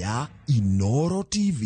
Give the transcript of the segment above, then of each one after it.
Ya Inoro TV.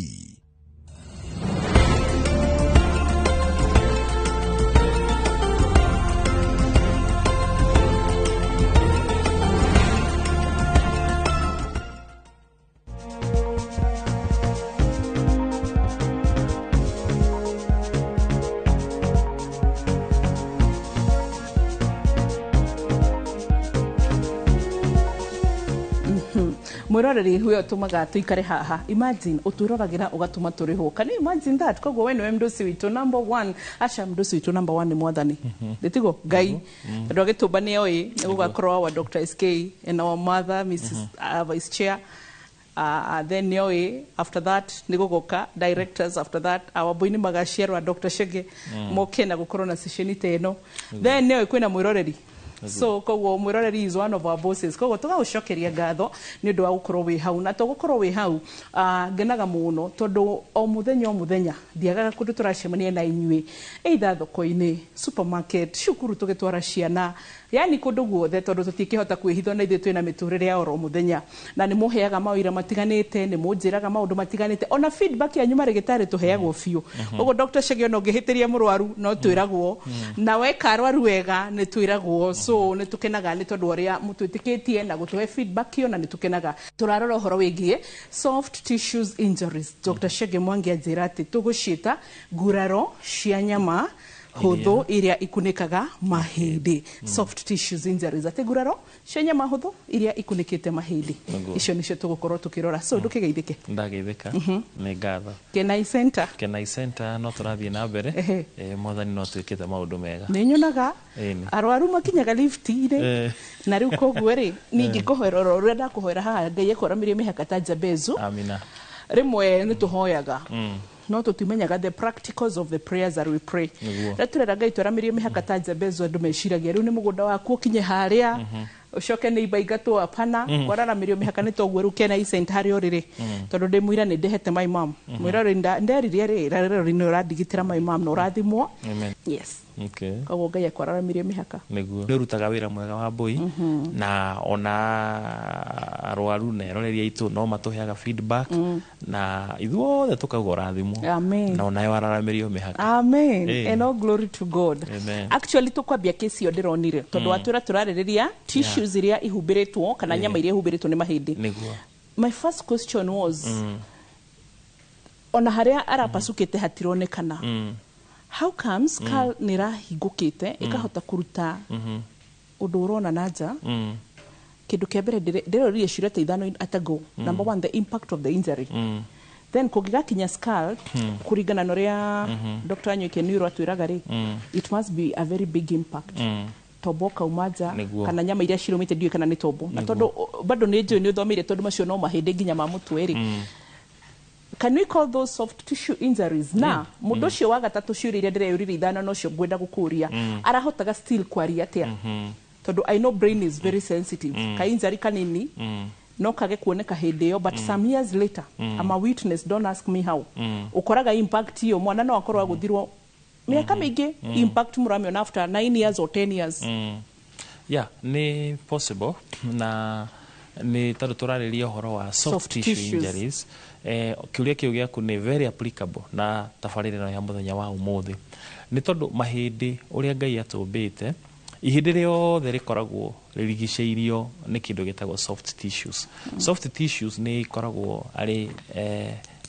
Mwiroreri huyo tumaga tuikare haha. Imagine uturoragĩra ũgatũma tũrĩhwo. Can you imagine that? Koguo we nĩwe mdosi witũ number one. Aca, mdosi witũ number one nĩ Mwathani, ndĩtigo Ngai, tondũ agĩtũmba nĩ oĩ nĩ gũgakorwo our Dr. SK and our mother, Mrs. Vice Chair. Then nĩoĩ after that nĩ gũgoka directors, after that our boy nĩ magaciarwo, Dr. Chege, moke na gũkorwo na session ta ĩno. Then nĩoĩ kwĩna mwĩroreri, so koguo mwĩroreri is one of our bosses. Koguo tũgagũcokeria ngatho nĩ ũndũ wa gũkorwo wĩ hau na tũgũkorwo wĩ hau. Ngenaga mũno tondũ o mũthenya o mũthenya ndiagaga kũndũ tũracemania na inyuĩ, either thoko-inĩ, supermarket, cukuru tũgĩtwara ciana, yani kũndũ guothe, tondũ tũtingĩhota kwĩhitha na ithuĩ twĩna mĩtũrĩre ya oro mũthenya. Na nĩ mũheaga mawĩra matiganĩte, nĩ mũnjĩraga maũndũ matiganĩte, ona feedback yanyu marĩgĩtarĩ tũheagwo biũ. Ũguo Dr. Chege, ona ũngĩhĩtĩria mũrwaru no twĩragwo, na weka arwaru wega nĩ twĩragwo. So nĩ tũkenaga nĩ tondũ ũrĩa mũtwĩtĩkĩtie na gũtũhe feedback ĩyo, na nĩ tũkenaga. Tũrarora ũhoro wĩgiĩ soft tissues injuries. Dr. Chege Mwangi anjĩra atĩ tũgũciĩta nguraro cia nyama hũthũ iria ikunĩkaga mahĩndĩ, soft tissues injuries, atĩ nguraro cia nyama hũthũ iria ikunĩkĩte mahĩndĩ. Icio nĩcio tũgũkorwo tũkĩrora, so ndũkĩgeithĩke. Ndageithĩka, nĩ ngatho. Kenai Center. Kenai Center no tũrathiĩ na mbere. Mwathani no twĩkĩte maũndũ mega. Nĩ nyonaga Ĩni. arwaru makinyaga lift-inĩ. Na rĩu koguo rĩ, ningĩ kũhoera oro ũrĩa ndakũhoera haha, Ngai ekwaramirie mĩhaka ta Jabezu. Amina. Rĩmwe nĩ tũhoyaga no tũtimenyaga the practicals of the prayers that we pray. Rĩrĩa tũrera Ngai twaramirie mĩhaka ta Jabezu, andũ meciragia rĩu nĩ mũgũnda waku ũkinye harĩa ũcoke nĩ imba ingatwo. Hapana, kwararamirio mĩhaka nĩ toguo. Rĩu Kenai Center harĩa ũrĩ rĩ, tondũ ndĩ mũira nĩ ndĩhete my mom mwĩra rĩ, nderire rĩ rĩrĩ nĩ ũrandigitĩra my mom na ũrathimwo. Amen. Yes. Koguo Ngai akwararamirie mĩhaka. Nĩguo, nĩ ũrutaga wĩra mwega wa mbũi, na ona arwaru na eroreri aitũ no matũheaga feedback, na ithuothe tũkauga ũrathimwo. Amen. Na onawe wararamĩrio mĩhaka. Amen. And all glory to God. Amen. Actually, tukwambia kesi ĩyo ndĩronire tondũ watwĩra tũrarĩrĩria tissues iria ihumbĩrĩtwo kana nyama iria ihumbĩrĩtwo nĩ mahĩndĩ. My first question was, ona harĩa arapacukĩte hatironekana, how comes skull nĩ ĩrahingũkĩte ĩkahota kũruta ũndũ ũrona na nja? Kĩndũ kĩa mbere ndĩroririe ciũria ta ithano at a go. Number one, the impact of the injury. Then kũngĩgakinya skull, kũringana na ũrĩa Dr. Anyoike Neuro atwĩraga rĩ, it must be a very big impact, tombo kauma nja kana nyama iria cirũmĩte, ndiũĩ kana nĩ tombo, na tondũ bado nĩ njũĩ nĩ ũthomeire, tondũ macio no mahĩndĩ nginya ma mũtwe rĩ, can we call those soft tissue injuries? Na mũndũ ũcio wa gatatũ, ciũria iria ndĩreyũririe ithano, nocio ngwenda gũkũria, arahotaga still kwaria atĩa? Tondũ I know brain is very sensitive. Ka injury kanini no kage kuoneka hĩndĩ ĩyo, but some years later, I'm a witness, don't ask me how, ũkoraga impact ĩyo mwana no akorwo agũthirwo mĩaka mĩingĩ, impact mũramĩona after 9 years or 10 years. Yeah, nĩ possible, na nĩ tondũ tũrarĩria ũhoro wa soft Soft tissue tissues. injuries, kĩũria kĩu gĩaku nĩ very applicable na tabarĩra ĩno ya mũthenya wa ũmũthĩ, nĩ tondũ mahĩndĩ, ũrĩa Ngai atũmbĩte, ihĩndĩ rĩothe rĩkoragwo rĩrigicĩirio nĩ kĩndũ gĩtagwo soft tissues. Soft tissues nĩ ikoragwo arĩ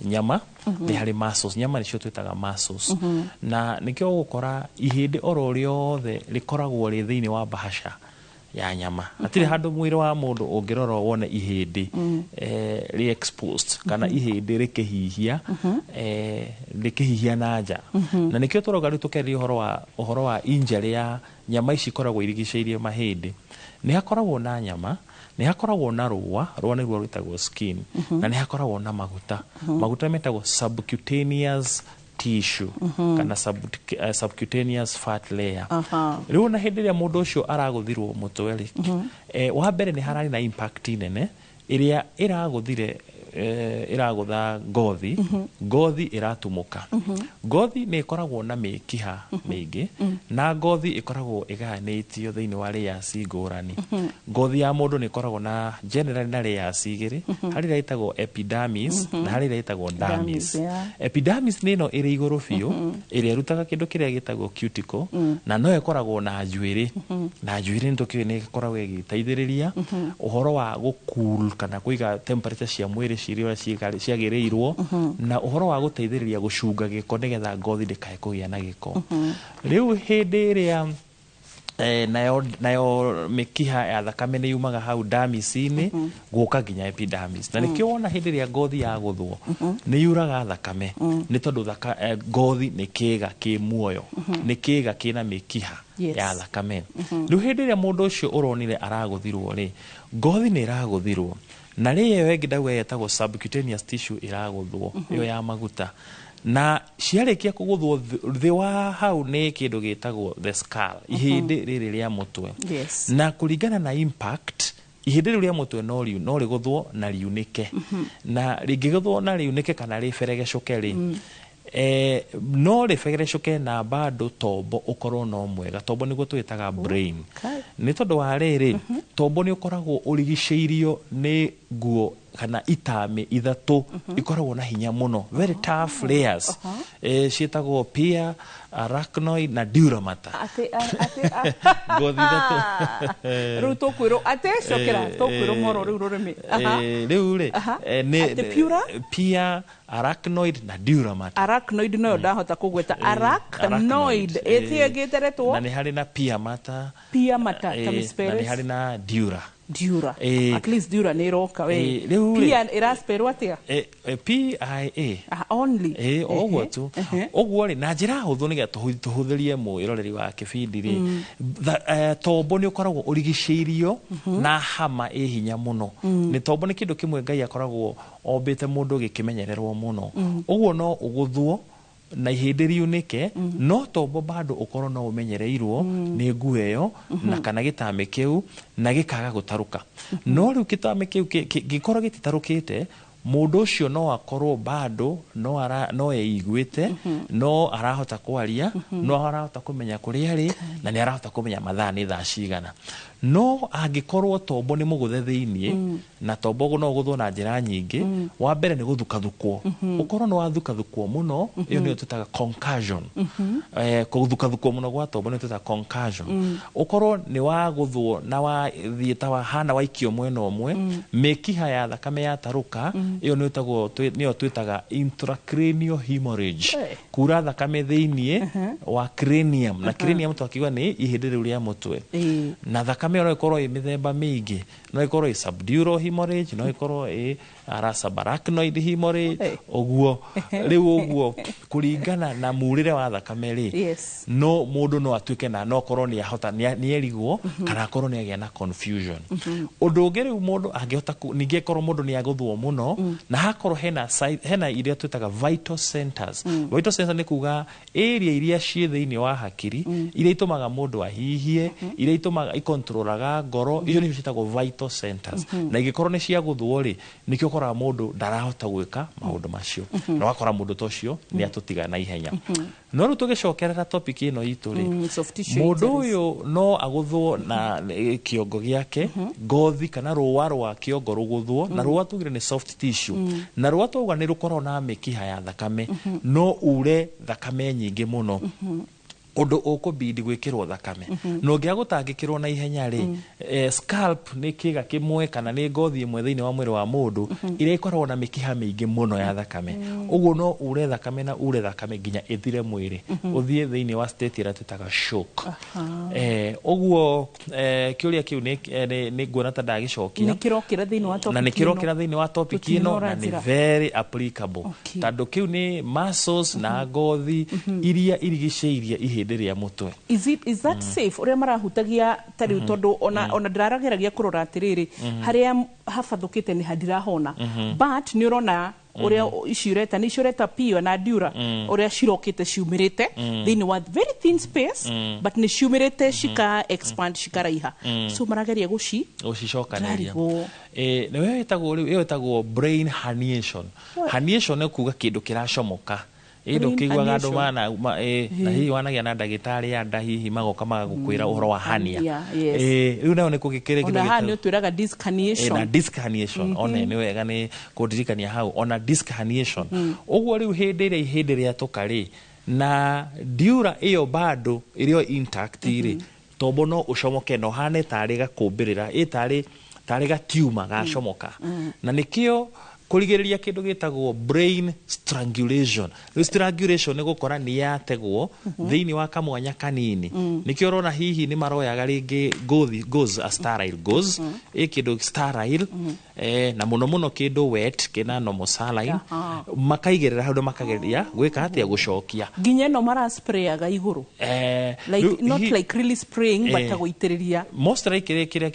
nyama, nĩ harĩ muscles, nyama nĩcio twĩtaga muscles, na nĩkĩo ũgũkora ihĩndĩ oro rĩothe rĩkoragwo rĩ thĩinĩ wa bahasha ya nyama. Hatirĩ handũ mwĩrĩ wa mũndũ ũngĩrora wone ihĩndĩ rĩ exposed kana ihĩndĩ rĩkĩhihia, rĩkĩhihia na nja. Na nĩkĩo tũrauga rĩu tũkĩarĩria ũhoro wa injury ya nyama ici ikoragwo irigicĩirie mahĩndĩ, nĩ hakoragwo na nyama, nĩ hakoragwo na rũa, rũa nĩruo rwĩtagwo skin, na nĩ hakoragwo na maguta, maguta metagwo subcutaneous tissue kana subcutaneous fat layer. Rĩu ona hĩndĩ ĩrĩa mũndũ ũcio aragũthirwo mũtwe rĩ, wa mbere nĩ hararĩ na impact nene ĩrĩa ĩragũthire. ĩragũtha ngothi, ngothi ĩratumũka. Ngothi nĩ ĩkoragwo na mĩkiha mĩingĩ, na ngothi ĩkoragwo ĩgayanĩtio thĩinĩ wa layers ngũrani. Ngothi ya mũndũ nĩ ĩkoragwo na generally na layers igĩrĩ, harĩ ĩrĩa ĩtagwo epidermis na harĩ ĩrĩa ĩtagwo dermis. Dermis, yeah. Epidermis nĩ ĩno ĩrĩ igũrũ biũ, ĩrĩa ĩrutaga kĩndũ kĩrĩa gĩtagwo cuticle, na no ĩkoragwo na njuĩrĩ, na njuĩrĩ nĩ tũkĩũĩ nĩ ĩkoragwo ĩgĩteithĩrĩria ũhoro wa gũcool kana kũiga temperature cia mwĩrĩ cirĩ ũrĩa ciagĩrĩirwo, na ũhoro wa gũteithĩrĩria gũcunga gĩko nĩgetha ngothi ndĩkae kũgĩa na gĩko. Rĩu hĩndĩ ĩrĩa nayo mĩkiha ya thakame nĩ yumaga hau dermis-inĩ gũka nginya epidermis, na nĩkĩo wona hĩndĩ ĩrĩa ngothi yagũthwo nĩ yuraga thakame, nĩ tondũ ngothi nĩ kĩga kĩ muoyo, nĩ kĩga kĩna mĩkiha ya thakame. Rĩu hĩndĩ ĩrĩa mũndũ ũcio ũronire aragũthirwo rĩ, ngothi nĩ ĩragũthirwo, na rĩ ĩyo ĩngĩ ndauga ĩtagwo subcutaneous tissue ĩragũthwo, ĩyo ya maguta, na ciarĩkia kũgũthwo thĩ wa hau nĩ kĩndũ gĩtagwo the skull, ihĩndĩ rĩrĩ rĩa mũtwe. Na kũringana na impact, ihĩndĩ rĩu rĩa mũtwe no rĩgũthwo na riunĩke, na rĩngĩgũthwo na riunĩke kana rĩberegecũke rĩ, no rĩbegerecũke na bado tombo ũkorwo no mwega. Tombo nĩguo twĩtaga brain. Nĩ tondũ wa rĩrĩ, tombo nĩ ũkoragwo ũrigicĩirio nĩ nguo kana itami ithatũ ikoragwo na hinya mũno, very tough layers, ciĩtagwo pia, arachnoid na dura mater. Atĩ Ngothi ithatũ. Rĩu tũkwĩrwo atĩ cokera tũkwĩrwo moro rĩu rũrĩmĩ. Rĩu rĩ, nĩ Atĩ pura? Pia, arachnoid na dura mater. Arachnoid noyo ndahota kũgweta. Arachnoid ĩtie ĩngĩteretwo. Na nĩ harĩ na pia mater. Pia mater, ta Na nĩ misspells. harĩ na dura. Dura. At least dura nĩ ĩroka we. Rĩu rĩ, Pia ĩraspellwo atĩa? PIA. Ah, only. Ũguo tu. Ũguo rĩ, na njĩra hũthũ nĩgetha tũhũthĩrie mwĩroreri wa kĩbindi rĩ, tombo nĩ ũkoragwo ũrigicĩirio na hama ĩ hinya mũno. Nĩ tombo nĩ kĩndũ kĩmwe Ngai akoragwo ombĩte mũndũ gĩkĩmenyererwo mũno. Ũguo no ũgũthwo na ihĩndĩ riunĩke, no tombo bado ũkorwo no ũmenyereirwo nĩ nguo ĩyo na kana gĩtame kĩu na gĩkaga gũtarũka. No rĩu gĩtame kĩu gĩkorwo gĩtitarũkĩte, mũndũ ũcio no akorwo bado no eiguĩte, no arahota kwaria, no arahota kũmenya kũrĩa arĩ, na nĩ arahota kũmenya mathaa nĩ thaa cigana. No angĩkorwo tombo nĩ mũgũthe thĩiniĩ, na tombo no ũgũthwo na njĩra nyingĩ, wa mbere nĩ gũthukathukwo. Ũkorwo nĩ wathukathukwo mũno, ĩyo nĩyo twĩtaga concussion. Gũthukathukwo mũno gwa tombo nĩyo twĩtaga concussion. Ũkorwo nĩ wagũthwo na wathiĩ ta wahana waikio mwena ũmwe, mĩkiha ya thakame yatarũka, ĩyo nĩyo twĩtaga intracranial hemorrhage. Kura thakame thĩiniĩ wa cranium, na cranium twakiuga nĩ ihĩndĩ rĩu rĩa mũtwe. Na thakame no ĩkorwo ĩ mĩthemba mĩingĩ, no ĩkorwo ĩ subdural hemorrhage, no ĩkorwo ĩ subarachnoid hemorrhage, ũguo. Rĩu ũguo kũringana na murĩre wa thakame rĩ, no mũndũ no atuĩke na no akorwo nĩ ahota, nĩ erigwo, kana akorwo nĩ agĩa na confusion. Ũndũ ũngĩ rĩu mũndũ angĩhota ningĩ akorwo mũndũ nĩ agũthwo mũno, na hakorwo hena iria twĩtaga vital centers. Vital center nĩ kuga area iria ciĩ thĩinĩ wa hakiri, iria itũmaga mũndũ ahihie, iria itũmaga ikontrolaga ngoro, icio nĩcio ciĩtagwo vital centers. Na ingĩkorwo nĩ ciagũthwo rĩ, nĩkĩo ũkoraga mũndũ ndarahota gwĩka maũndũ macio. Na ũgakora mũndũ ta ũcio nĩ atũtiga na ihenya. No rĩu tũgĩcokerera topic ĩno itũ rĩ, Soft tissue mũndũ injuries. ũyũ no agũthwo na kĩongo gĩake, ngothi kana rũa rwa kĩongo rũgũthwo, na rũa tugire nĩ soft tissue. Na rũa twauga nĩ rũkoragwo na mĩkiha ya thakame, no ure thakame nyingĩ mũno. Ũndũ ũkũbidi gwĩkĩrwo thakame. Na ũngĩaga gũtangĩkĩrwo na ihenya rĩ, scalp nĩ kĩga kĩmwe kana nĩ ngothi ĩmwe thĩinĩ wa mwĩrĩ wa mũndũ ĩrĩa ĩkoragwo na mĩkiha mĩingĩ mũno ya thakame. Ũguo no ure thakame na ure thakame nginya ĩthire mwĩrĩ, ũthiĩ thĩinĩ wa state ĩrĩa twĩtaga shock. Ũguo, kĩũria kĩu nĩ nguona ta ndagĩcokia. Nĩ kĩrokĩra thĩinĩ wa topic Na nĩ kĩrokĩra ĩno. thĩinĩ wa topic ĩno, Tũtinora na nĩ njĩra. very applicable. Tondũ kĩu nĩ muscles na ngothi iria irigicĩirie ihĩndĩ rĩa mũtwe. Is that safe? Ũrĩa marahutagia ta rĩu, tondũ ona ndĩrarageragia kũrora atĩrĩrĩ, harĩa habathũkĩte nĩ handirahona, but nĩ ũrona Ũrĩa ici ũreta nĩ ici ũreta pio na dura, ũrĩa cirokĩte ciumĩrĩte thĩinĩ wa very thin space, but nĩ ciumĩrĩte cika expand, cikaraiha, so marageria gũci Gũcicokanĩria. Ndarigwo. Nĩwe ĩtagwo rĩu, ĩyo ĩtagwo brain herniation. Herniation nĩ kuga kĩndũ kĩracomoka. Brain Ndũkĩiguaga andũ herniation. mana na hihi wanagĩa na ndagĩtarĩ ya nda, hihi magoka magagũkwĩra ũhoro wa hernia. Hernia, yes. Rĩu nayo nĩ kũgĩkĩrĩ Ona haha nĩ ũtwĩraga disc herniation. Na disc herniation one nĩ wega nĩ kũndirikania hau, ona disc herniation ũguo. Rĩu hĩndĩ ĩrĩa ihĩndĩ rĩatũka rĩ, na dura ĩyo bado ĩrĩ o intact rĩ, tombo no ũcomoke na ũhane tarĩ gakũmbĩrĩra, ĩ tarĩ gatiuma gacomoka, na nĩkĩo kũrigĩrĩria kĩndũ gĩtagwo brain strangulation. Rĩu strangulation nĩ gũkora nĩ yategwo thĩinĩ wa kamwanya kanini. Nĩkĩo ũrona hihi nĩ maroyaga rĩngĩ ngothi, gauze, a sterile gauze, ĩ kĩndũ sterile, na mũno mũno kĩndũ wet kĩna normal saline, makaigĩrĩra hau na makageria gwĩka atĩa? Gũcokia. Nginya ĩno marasprayaga igũrũ, like Rĩu not like really spraying, but ta gũitĩrĩria. Most likely kĩrĩa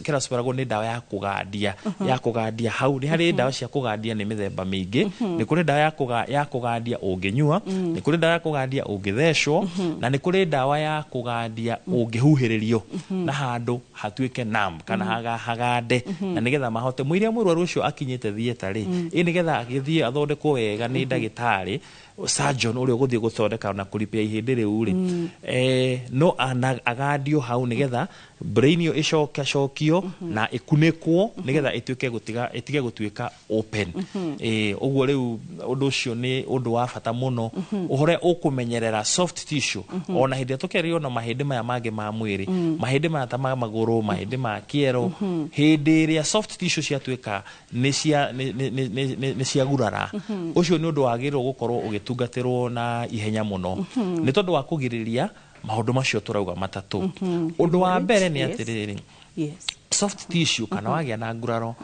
kĩracibaragwo nĩ ndawa ya kũgandia, ya kũgandia hau. Nĩ harĩ ndawa cia kũgandia, nĩ mĩthemba mĩingĩ. Nĩ kũrĩ ndawa ya kũgandia ũngĩnyua, nĩ kũrĩ ndawa ya kũgandia ũngĩthecwo, na nĩ kũrĩ ndawa ya kũgandia ũngĩhuhĩrĩrio na handũ hatuĩke numb kana hagande, na nĩgetha mahote mũiria mũrwaru ũcio akinyĩte theatre rĩ, ĩ nĩgetha agĩthiĩ athondekwo wega nĩ ndagĩtarĩ surgeon ũrĩa ũgũthiĩ gũthondeka na kũripia ihĩndĩ rĩu rĩ, no agandio hau nĩgetha brain ĩyo ĩcokacokio na ĩkunĩkwo nĩgetha ĩtuĩke gũtiga ĩtige gũtuĩka open. Ũguo rĩu ũndũ ũcio nĩ ũndũ wa bata mũno, ũhoro ũkũmenyerera soft tissue. Ona hĩndĩ ĩrĩa tũkĩaria ona mahĩndĩ maya mangĩ ma mwĩrĩ, mahĩndĩ maya ta ma magũrũ, mahĩndĩ ma kĩero, hĩndĩ ĩrĩa soft tissue ciatuĩka nĩ cia nĩ- nĩ- nĩ- nĩ- nĩ- nĩ ciagurara, ũcio nĩ ũndũ wagĩrĩirwo gũkorwo ũgĩtungatĩrwo na ihenya mũno, nĩ tondũ wa kũgirĩrĩria maũndũ macio tũrauga matatũ. Ũndũ wa mbere nĩ atĩrĩrĩ, soft tissue kana wagĩa na nguraro,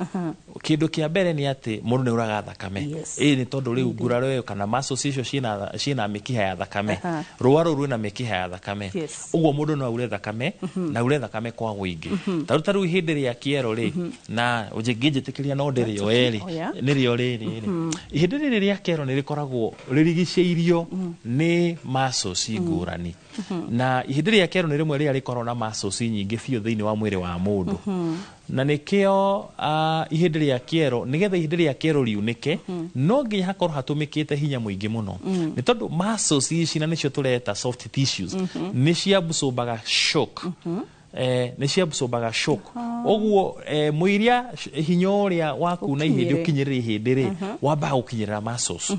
kĩndũ kĩa mbere nĩ atĩ mũndũ nĩ uraga thakame. Ĩ nĩ tondũ rĩu nguraro ĩyo kana muscles icio ciĩna mĩkiha ya thakame, rũa rũu rwĩna mĩkiha ya thakame. Ũguo mũndũ no aure thakame, na aure thakame kwa wũingĩ. Ta rĩu ihĩndĩ rĩa kĩero rĩ, na ngĩnjĩtĩkĩria no ndĩrĩoe rĩ, Oh, yeah. nĩrĩo rĩrĩ rĩ, ihĩndĩ rĩrĩ rĩa kĩero nĩ rĩkoragwo rĩrigicĩirio nĩ muscles ngũrani, na ihĩndĩ rĩa kĩero nĩ rĩmwe rĩrĩa rĩkoragwo na muscles nyingĩ biũ thĩinĩ wa mwĩrĩ wa mũndũ. Na nĩkĩo ihĩndĩ rĩa kĩero, nĩgetha ihĩndĩ rĩa kĩero riunĩke, no nginya hakorwo hatũmĩkĩte hinya mũingĩ mũno, nĩ tondũ muscles ici, na nĩcio tũreta soft tissues, nĩ ciabsorbaga shock, nĩ ciabsorbaga shock. Ũguo mũiria hinya ũrĩa wa kuna ihĩndĩ Ũkinyĩre. ũkinyĩrĩra ihĩndĩ rĩ, wambaga gũkinyĩrĩra muscles.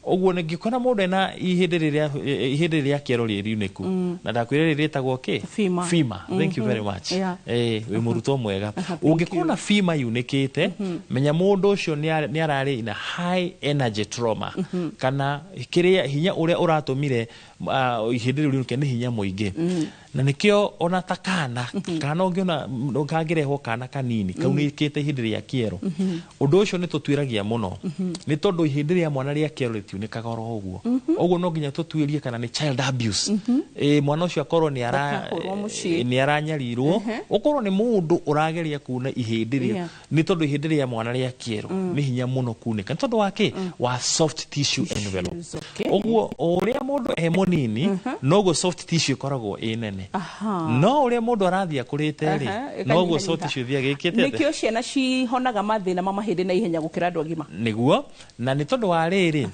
Ũguo nĩngĩkora mũndũ ena ihĩndĩ rĩrĩa, ihĩndĩ rĩa kĩero rĩ riunĩku, na ndakwĩra rĩ rĩtagwo kĩ? Femur. Femur, thank you very much. Wĩ mũrutwo mwega. Thank. Ũngĩkona femur yunĩkĩte, menya mũndũ ũcio nĩ ararĩ ina high energy trauma, kana kĩrĩa hinya ũrĩa ũratũmire ihĩndĩ rĩu riunĩke nĩ hinya mũingĩ. Na nĩkĩo ona ta kana ũngĩona kangĩrehwo kana kanini kaunĩkĩte ihĩndĩ rĩa kĩero, ũndũ ũcio nĩ tũtuĩragia mũno, nĩ tondũ ihĩndĩ rĩa mwana rĩa kĩero rĩtiunĩkaga oro ũguo. Ũguo no nginya tũtuĩrie kana nĩ child abuse, mwana ũcio akorwo nĩ ara Akahũrwo mũciĩ. Nĩ aranyarirwo, ũkorwo nĩ mũndũ ũrageria kuna ihĩndĩ rĩu, nĩ tondũ ihĩndĩ rĩa mwana rĩa kĩero nĩ hinya mũno kunĩka, nĩ tondũ wa kĩ? Wa soft tissue envelope. Ũguo o ũrĩa mũndũ e mũnini, noguo soft tissue ĩkoragwo ĩ nene. No ũrĩa mũndũ arathiĩ akũrĩte rĩ, noguo soft tissue ĩthiaga ĩkĩte atĩa? Nĩkĩo ciana cihonaga mathĩna ma mahĩndĩ na ihenya gũkĩra andũ agima. Nĩguo, na nĩ tondũ wa rĩrĩ,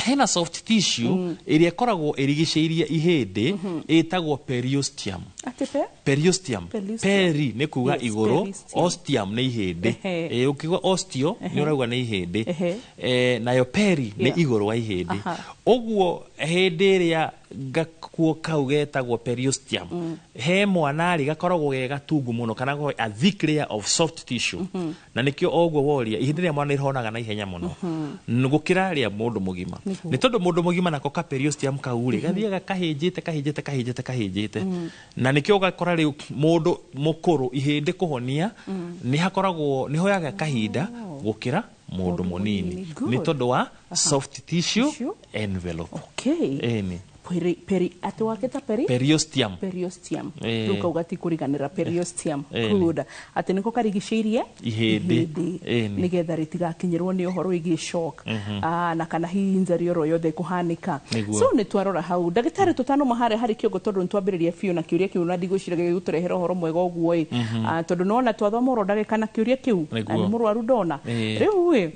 hena soft tissue ĩrĩa ĩkoragwo ĩrigicĩirie ihĩndĩ, ĩtagwo periosteum. Atĩ pe? Periosteum. Periosteum. Peri nĩ kuga igũrũ, periosteum. Osteum nĩ ihĩndĩ. Ũkiuga osteo nĩ ũrauga nĩ ihĩndĩ. Nayo peri nĩ igũrũ wa ihĩndĩ. Ũguo hĩndĩ ĩrĩa gakuo kau getagwo periosteum he mwana rĩ, gakoragwo ge gatungu mũno, kana a thick layer of soft tissue. Na nĩkĩo o ũguo woria, ihĩndĩ rĩa mwana rĩhonaga na ihenya mũno gũkĩra rĩa mũndũ mũgima, nĩ tondũ mũndũ mũgima nako ka periosteum kau rĩ, gathiaga kahĩnjĩte, kahĩnjĩte, kahĩnjĩte, kahĩnjĩte. Na nĩkĩo ũgakora rĩu mũndũ mũkũrũ ihĩndĩ kũhonia nĩ hakoragwo nĩ hoyaga kahinda gũkĩra mũndũ mũnini, Mũnini. nĩ tondũ wa soft tissue Tissue. envelope. Okay. Ĩni. Peri atĩ wakĩta peri Periosteum. Periosteum. Eh. Rĩu kauga ti kũriganĩra periosteum. Eh. Good, atĩ nĩko karigicĩirie Ihĩndĩ. Ĩni. Nĩgetha rĩtigakinyĩrwo nĩ ũhoro wĩgiĩ shock, na kana hihi injury oro yothe ĩkũhanĩka. Nĩguo. So nĩ twarora hau, ndagĩtarĩ, tũtanoma harĩa harĩ kĩongo, tondũ nĩ twambĩrĩria biũ na kĩũria kĩu na ndigwĩciragia gĩgũtũrehera ũhoro mwega ũguo ĩ. Tondũ nĩwona twathoma oro ndagĩka na kĩũria kĩu na nĩ mũrwaru ndona. Rĩu ĩ,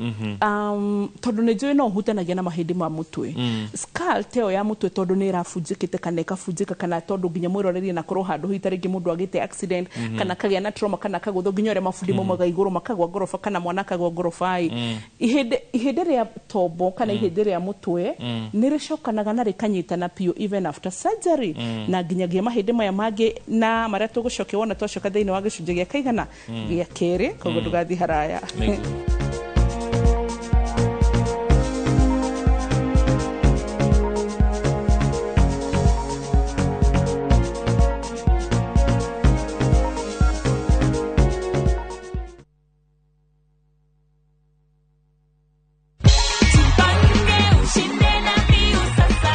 tondũ nĩ njũĩ no ũhutanagia na mahĩndĩ ma mũtwe, skull ta ĩyo ya mũtwe, tondũ nĩ ĩrabunjĩkĩte kana ĩkabunjĩka, kana tondũ nginya mwĩroreri na korwo handũ hihi ta rĩngĩ mũndũ agĩte accident kana kagĩa na trauma kana kagũthwo, nginya ũrĩa mabundi maumaga igũrũ makagwa ngoroba kana mwana akagwa ngoroba ĩ, ihĩndĩ rĩa tombo kana ihĩndĩ rĩa mũtwe nĩ rĩcokanaga na rĩkanyitana biũ even after surgery, na nginyagia mahĩndĩ maya mangĩ na marĩa tũgũcokia wona twacoka thĩinĩ wa gĩcunjĩ gĩa kaigana gĩa kerĩ. Koguo ndũgathiĩ haraya. Nĩguo. Jipange ushinde na Viusasa.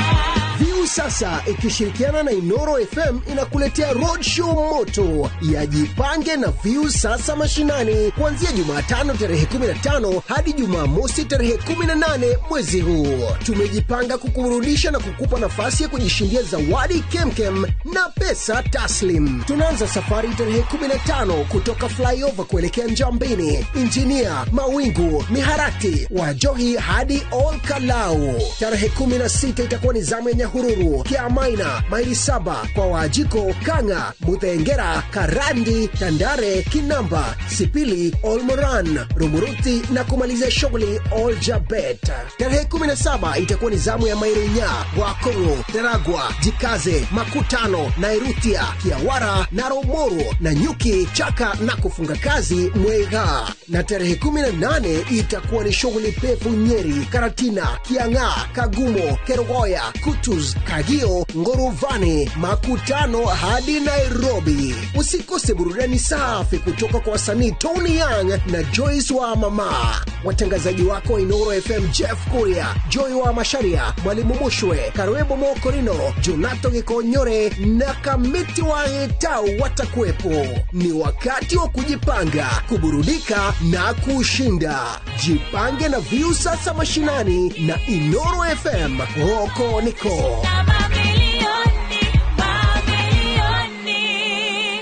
Viusasa ikishirikiana na Inoro FM inakuletea roadshow moto ya Jipange na Viusasa Mashinani kuanzia Jumatano tarehe 15 hadi Jumamosi tarehe 18 mwezi huu. Tumejipanga kukuburudisha na kukupa nafasi ya kujishindia zawadi kemkem na pesa taslim. Tunaanza safari tarehe 15 kutoka Flyover kuelekea Njambini, Injinia, Mawingu, Miharati, Wajohi hadi Ol Kalou. Tarehe 16 itakuwa ni zamu ya Nyahururu, Kiamaina, maili 7 kwa Wajiko, Kanga, Muthengera, Karandi, Tandare, Kinamba, Sipili, Olmoran, Rumuruti na kumalizia shughuli Oljabet. Tarehe 17 itakuwa ni zamu ya Mairunya, Wakongo, Teragwa, Jikaze, Makutano, Nairutia, Kiawara na Romoro na Nyuki, Chaka na kufunga kazi Mwega. Na tarehe 18 itakuwa ni shughuli pevu Nyeri, Karatina, Kiang'aa, Kagumo, Kerogoya, Kutus, Kagio, Ngoruvani, Makutano hadi Nairobi. Usikose burudani safi kutoka kwa wasanii Tony Young na Joyce wa Mama. Watangazaji wako wa Inoro FM, Jeff Kuria, Joy wa Masharia, Mwalimu Mushwe, Karwebo Mokorino, Jonato Gikonyore na Kamiti wa Etau watakuwepo. Ni wakati wa kujipanga, kuburudika na kushinda. Jipange na Viusasa Mashinani na Inoro FM. Hoko niko. Na mamilioni, mamilioni.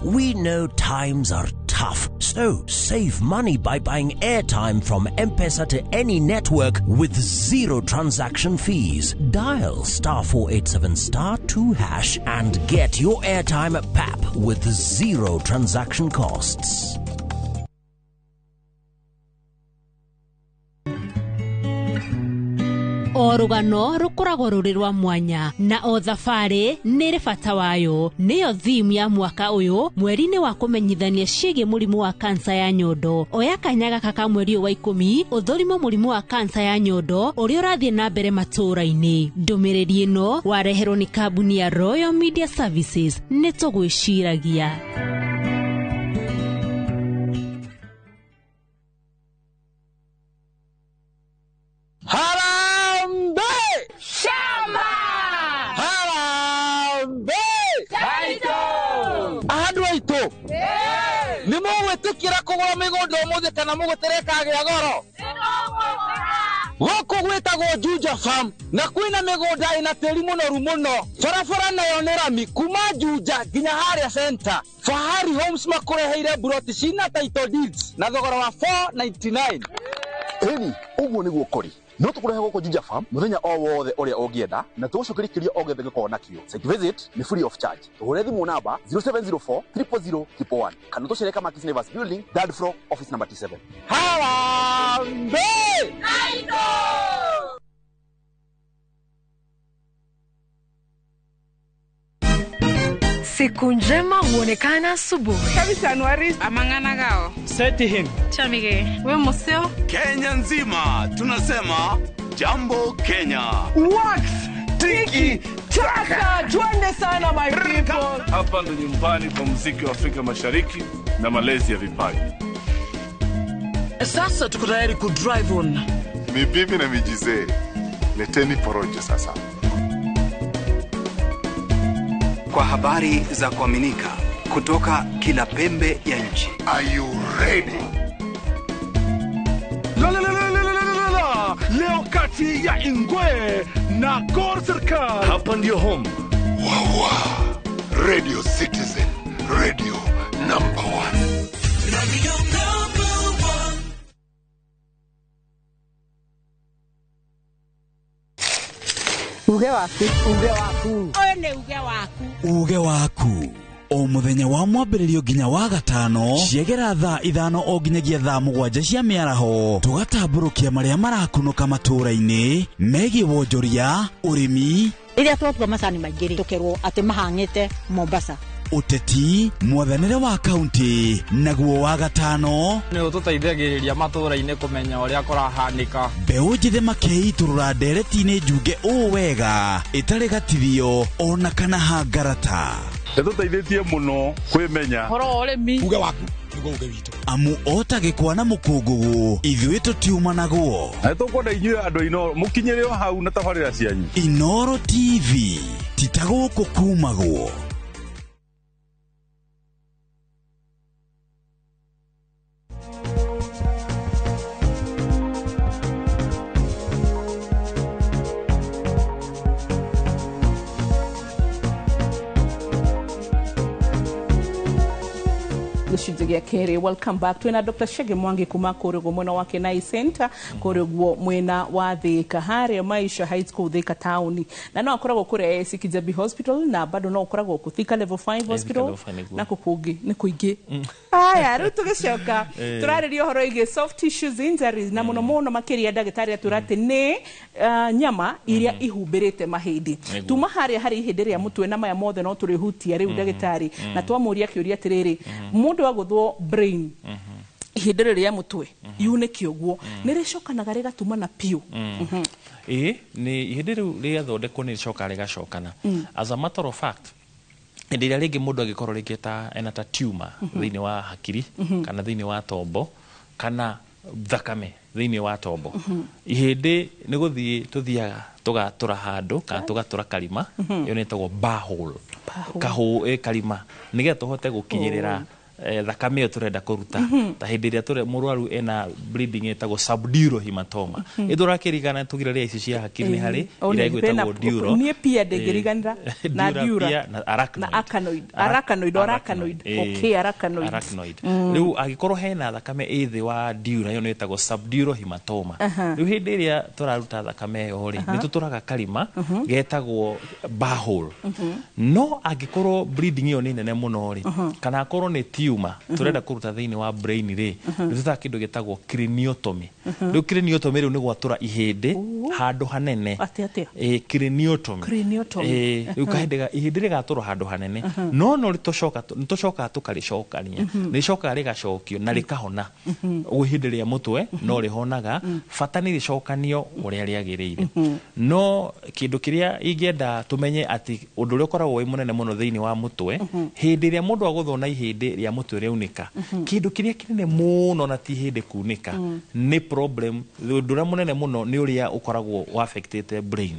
We know times are tough, so save money by buying airtime from M-Pesa to any network with zero transaction fees. Dial *487*2# and get your airtime at PAP with zero transaction costs. O rũgano rũkoragwo rũrĩ rwa mwanya na o thabarĩ nĩ ĩrĩ bata wayo. Nĩyo theme ya mwaka ũyũ mweri-inĩ wa kũmenyithania ciĩgiĩ mũrimũ wa kansa ya nyondo. Oya kanya gaka ka mweri ũyũ wa 10 ũthũrimo mũrimũ wa kansa ya nyondo ũrĩa ũrathiĩ na mbere matũũra-inĩ. Ndũmĩrĩri ĩno wareherwo nĩ kambuni ya Royal Media Services. Nĩ tũgwĩciragia. Harambee! Shamba! Harambee! Taito! Andũ aitũ nĩ mũgwĩtĩkĩra kũgũra mĩgũnda ũmũthĩ kana mũgũtere kagĩa goro? Gũkũ gwĩtagwo Juja Farm na kwĩna mĩgũnda ĩna tĩri mũnoru mũno. Barabara nayo nĩ rami kuma Juja nginya harĩa center. Fahari Homes makũreheire buroti cina title deeds na thogora wa 499. Ĩni, ũguo nĩguo kũrĩ. No tũkũrehe gũkũ Juja Farm mũthenya o wothe ũrĩa ũngĩenda na tũgũcokeria kĩũria o gĩothe gĩkorwo nakĩo. Site visit nĩ free of charge. Tũhũre thimũ namba 0704 000 111 kana tũcere Kamakis Neighbors Building, third floor, office number T7. Harambee! Siku njema huonekana asubuhi. We museo. Kenya nzima tunasema jambo Kenya. Wax tiki taka, twende sana my people. Hapa ndo nyumbani kwa muziki wa Afrika Mashariki na malezi ya vipaji. Sasa tuko tayari ku drive on. Mibibi na mijizee, leteni porojo sasa. Kwa habari za kuaminika kutoka kila pembe ya nchi. Are you ready? La la la la la la la la. Leo kati ya Ingwe na Gor Serikal. Hapa ndio home. Wawa. Radio Citizen, radio number 1. Radio number 1. Uge waku, uge waku. Ũyũ nĩ uge waku. Uge waku. O mũthenya wa mwambĩrĩrio nginya wa gatano ciegera thaa 5 o nginyagia thaa 7 cia mĩaraho tũgatambũrũkia marĩa marakunũka matũũra-inĩ megiĩ wonjoria, ũrĩmi, rĩrĩa twatua macani maingĩ rĩ tũkerwo atĩ mahang'ĩte Mombasa, ũteti, mwathanĩre wa kaunti, naguo wa gatano nĩ ũtũteithagĩrĩria matũũra-inĩ kũmenya ũrĩa kũrahanĩka. Mbeũ njĩthĩ makeitũrũra ndereti-inĩ njunge ũũ wega ĩtarĩ gatithio ona kana hangarata. Nĩtũteithĩtie mũno kwĩmenya ũhoro wa ũrĩmi. Uge waku nĩguo uge witũ. Amu ota gĩkwa na mũkũngũgũ ithuĩ tũtiumanagwo. Na nĩtũkwenda inyuĩ andũ a Inooro mũkinyĩre o hau na tabarĩra cianyu. Inooro TV ti ta gũkũ kumagwo. Gĩcunjĩ gĩa kerĩ. Welcome back. Twĩna Dr. Chege Mwangi kuma kũrĩa mwena wa Kenai Center kũrĩa mwena wa Thika harĩa Maisha High School Thika town, na no akoragwo kũrĩa AIC Kijabi Hospital, na bado no akoragwo kũ Thika Level 5 Hospital na kũngĩ nĩ kũingĩ. Aya, rĩu tũgĩcoka tũrarĩria ũhoro wĩgiĩ soft tissues injuries na mũno mũno makĩria ndagĩtarĩ atwĩra atĩ nĩ nyama iria ihumbĩrĩte mahĩndĩ. Tuma harĩa harĩ ihĩndĩ rĩa mũtwe na maya mothe no tũrĩhutia rĩu ndagĩtarĩ, na twamũria kĩũria atĩrĩrĩ, mũndũ agũthwo brain ihĩndĩ rĩrĩ rĩa mũtwe yunĩke ũguo nĩ rĩcokanaga rĩgatumana piũ? Ĩĩ, nĩ ihĩndĩ rĩu rĩathondekwo nĩ rĩcokaga rĩgacokana. As a matter of fact, hĩndĩ ĩrĩa rĩngĩ mũndũ angĩkorwo rĩngĩ ta ena ta tumor thĩinĩ wa hakiri kana thĩinĩ wa tombo kana thakame thĩinĩ wa tombo, ihĩndĩ nĩ gũthiĩ tũthiaga tũgatũra handũ kana tũgatũra karima, ĩyo nĩ ĩtagwo bar hole, karima, nĩgetha tũhote gũkinyĩrĩra thakame ĩyo tũrenda kũruta. Ta hĩndĩ ĩrĩa mũrwaru ena bleeding ĩtagwo subdural hematoma, ĩtũrakĩrigana tũgiraria ici cia hakiri nĩ harĩ ĩrĩa ĩgwĩtagwo dural. Niĩ pia ndĩngĩriganĩra na dura na arachnoid. Arachnoid, arachnoid. Okay, arachnoid. Arachnoid. Rĩu angĩkorwo hena thakame ĩ thĩ wa dura, ĩyo nĩ ĩtagwo subdural hematoma. Rĩu hĩndĩ ĩrĩa tũraruta thakame ĩyo rĩ, nĩ tũtũraga karima getagwo bar hole. No angĩkorwo bleeding ĩyo nĩ nene mũno rĩ, kana akorwo nĩ tumor tũrenda kũruta thĩinĩ wa brain rĩ, nĩ tũtaga kĩndũ gĩtagwo craniotomy. Rĩu craniotomy rĩu nĩ gwatũra ihĩndĩ handũ hanene. Atĩa? Craniotomy. Rĩu kahĩndĩ ihĩndĩ rĩgatũrwo handũ hanene, no no nĩtũcokaga tũkarĩcokania, nĩrĩcokaga rĩgacokio na rĩkahona. Ũguo ihĩndĩ rĩa mũtwe no rĩhonaga, bata nĩ rĩcokanio ũrĩa rĩagĩrĩire. No kĩndũ kĩrĩa ingĩenda tũmenye atĩ ũndũ ũrĩa ũkoragwo wĩ mũnene mũno thĩinĩ wa mũtwe, hĩndĩ ĩrĩa mũndũ agũthwo na ihĩndĩ rĩa mũtwe rĩaunĩka, kĩndũ kĩrĩa kĩnene mũno na ti ihĩndĩ kunĩka nĩ problem. Ũndũ ũrĩa mũnene mũno nĩ ũrĩa ũkoragwo affectĩte brain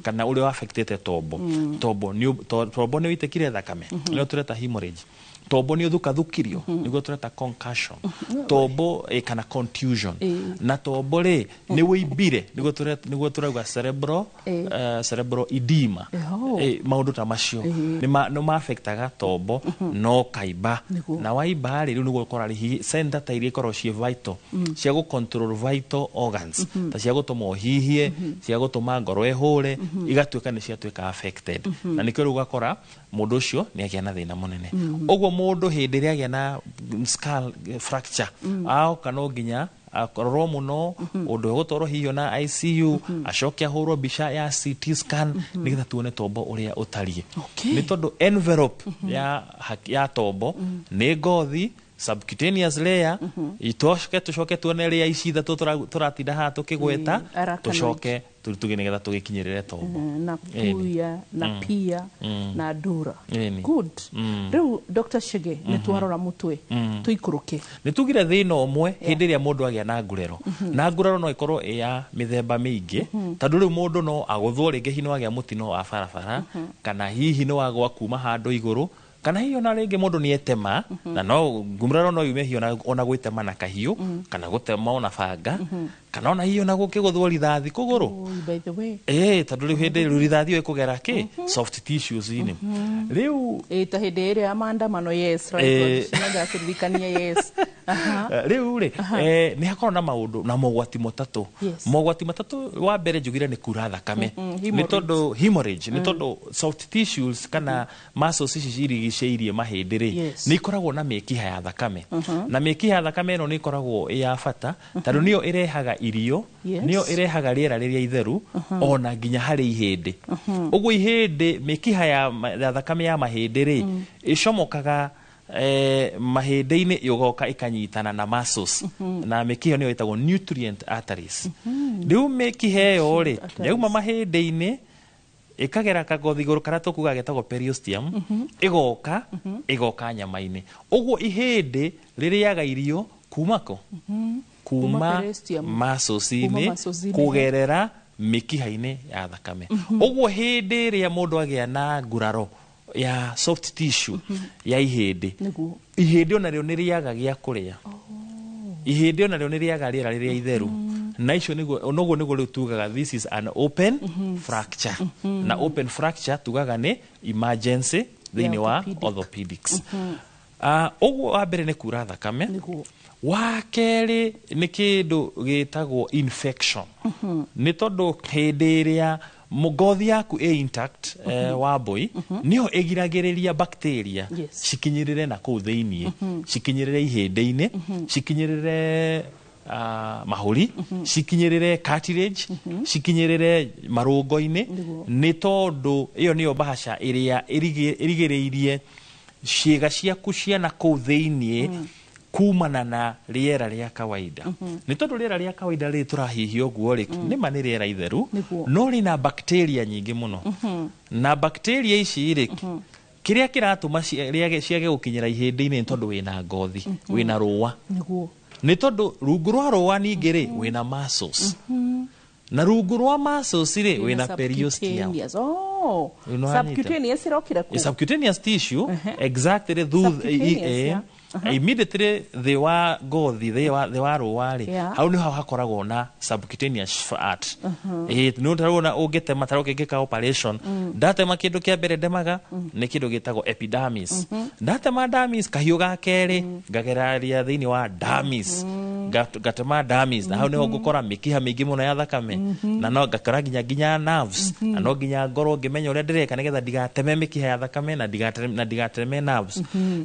kana ũrĩa affectĩte tombo. Tombo nĩ ũitĩkire thakame, nĩyo tũreta hemorrhage. Tombo nĩ ũthukathukirio, nĩguo tũreta concussion. Tombo kana contusion. Na tombo rĩ nĩ wĩimbire, nĩguo tũrauga cerebral edema. Maũndũ ta macio nĩ ma-affectaga tombo no kaimba. Na waimba rĩ, rĩu nĩguo ũkora center ta iria ikoragwo ciĩ vital, cia gũ control vital organs, ta cia gũtũma ũhihie, cia gũtũma ngoro ĩhũre, igatuĩka nĩ ciatuĩka affected. Na nĩkĩo rĩu ũgakora mũndũ ũcio nĩ agĩa na thĩna mũnene. Ũguo mũndũ hĩndĩ ĩrĩa agĩa na skull fracture, aoka no nginya akorwo mũno ũndũ ũgũtwarwo hihi na ICU, acoke ahũrwo mbica ya CT scan nĩgetha tuone tombo ũrĩa ũtariĩ. Nĩ tondũ envelope ya tombo nĩ ngothi, subcutaneous layer, tũcoke tuone layer ici ithatũ tũratinda haha tũkĩgweta, tũcoke Tũgĩ nĩgetha tũgĩkinyĩrĩre tombo. Na puya na pia na dura. Ĩni. Good. Rĩu Dr. Chege, nĩ twarora mũtwe, tũikũrũke. Nĩ tugire thĩna ũmwe hĩndĩ ĩrĩa mũndũ agĩa na nguraro, na nguraro no ĩkorwo ĩ ya mĩthemba mĩingĩ, tondũ rĩu mũndũ no agũthwo rĩngĩ, hihi no agĩa mũtino wa barabara, kana hihi nĩ wagwa kuma handũ igũrũ, kana hihi ona rĩngĩ mũndũ nĩ etema, na no nguraro no yume hihi ona gwĩtema na kahiũ, kana gũtema ona banga, kana ona hihi ona gũkĩgũthwo rithathi kũgũrũ. Oi, by the way. Ĩĩ, tondũ rĩu hĩndĩ rĩu rithathi ĩyo ĩkũgera kĩ soft tissues-inĩ rĩu. Ĩ, ta hĩndĩ ĩrĩa ya maandamano, yes, right. Ngatũririkania, yes. Aha. Rĩu rĩ, nĩ hakorwo na maũndũ na mogwati matatũ. Mogwati matatũ, wa mbere njugire nĩ kura thakame, nĩ hemorrhage. Tondũ hemorrhage nĩ tondũ soft tissues kana muscles ici cirigicĩirie mahĩndĩ rĩ, nĩ ikoragwo na mĩkiha ya thakame, na mĩkiha ya thakame ĩno nĩ ĩkoragwo ĩ ya bata tondũ nĩyo ĩrehaga irio, nĩyo ĩrehaga rĩera rĩrĩa itheru ona nginya harĩ ihĩndĩ. Ũguo ihĩndĩ, mĩkiha ya thakame ya mahĩndĩ rĩ, ĩcomokaga mahĩndĩ-inĩ, ĩgoka ĩkanyitana na muscles, na mĩkiha nĩyo ĩtagwo nutrient arteries. Rĩu mĩkiha ĩyo rĩ, Arteries. yauma mahĩndĩ-inĩ, ĩkagera kagothi igũrũ karĩa tũkuga getagwo periosteum, ĩgoka ĩgoka nyama-inĩ. Ũguo ihĩndĩ rĩrĩaga irio kuma kũ? Kuma Kuma periosteum. muscles-inĩ, Kuma muscles-inĩ. kũgerera mĩkiha-inĩ ya thakame. Ũguo hĩndĩ ĩrĩa mũndũ agĩa na nguraro ya soft tissue ya ihĩndĩ, ihĩndĩ onarĩo nĩ rĩaga gĩa kũrĩa, ihĩndĩ onarĩo nĩ rĩaga rĩera rĩrĩa itheru, na icio nĩguo noguo nĩguo rĩu tugaga this is an open fracture. Na open fracture tugaga nĩ emergency thĩinĩ wa orthopedics. Ũguo wa mbere nĩ kura thakame. Wa kerĩ nĩ kĩndũ gĩtagwo infection, nĩ tondũ hĩndĩ ĩrĩa ngothi yaku ĩ intact, wambui, nĩyo ĩgiragĩrĩria bacteria cikinyĩrĩre na kũu thĩiniĩ, cikinyĩrĩre ihĩndĩ-inĩ, cikinyĩrĩre mahũri, cikinyĩrĩre cartilage, cikinyĩrĩre marũngo-inĩ, nĩ tondũ ĩyo nĩyo mbahaca ĩrĩa ĩrigĩrĩirie ciĩga ciaku cia na kũu thĩiniĩ kumana na rĩera rĩa kawaida. Nĩ tondũ rĩera rĩa kawaida rĩrĩ tũrahihia ũguo rĩ, nĩma nĩ rĩera itheru, no rĩna bacteria nyingĩ mũno, na bacteria ici rĩ, kĩrĩa kĩratũma ciage gũkinyĩra ihĩndĩ-inĩ nĩ tondũ wĩna ngothi, wĩna rũa, nĩ tondũ rungu rwa rũa ningĩ rĩ, wĩna muscles, na rungu rwa muscles rĩ, wĩna periosteum. Subcutaneous. Oh. Nĩ wanyita? Subcutaneous ĩrokĩra kũ? Subcutaneous tissue, exactly, Subcutaneous, yeah. Immediately thĩ wa ngothi, thĩ wa rũa rĩ, hau nĩho hakoragwo na subcutaneous fat. Ĩ, nĩ tarĩu ũngĩtema, tarĩu ũngĩka operation, ndatema kĩndũ kĩa mbere ndemaga nĩ kĩndũ gĩtagwo epidermis. Ndatema dermis, kahiũ ga kerĩ ngageraria thĩinĩ wa dermis, ngatema dermis, na hau nĩho ngũkora mĩkiha mĩingĩ mũno ya thakame, na no ngakora nginya nerves, na no nginya ngorwo ngĩmenya ũrĩa ndĩreka nĩgetha ndigateme mĩkiha ya thakame na ndigateme nerves.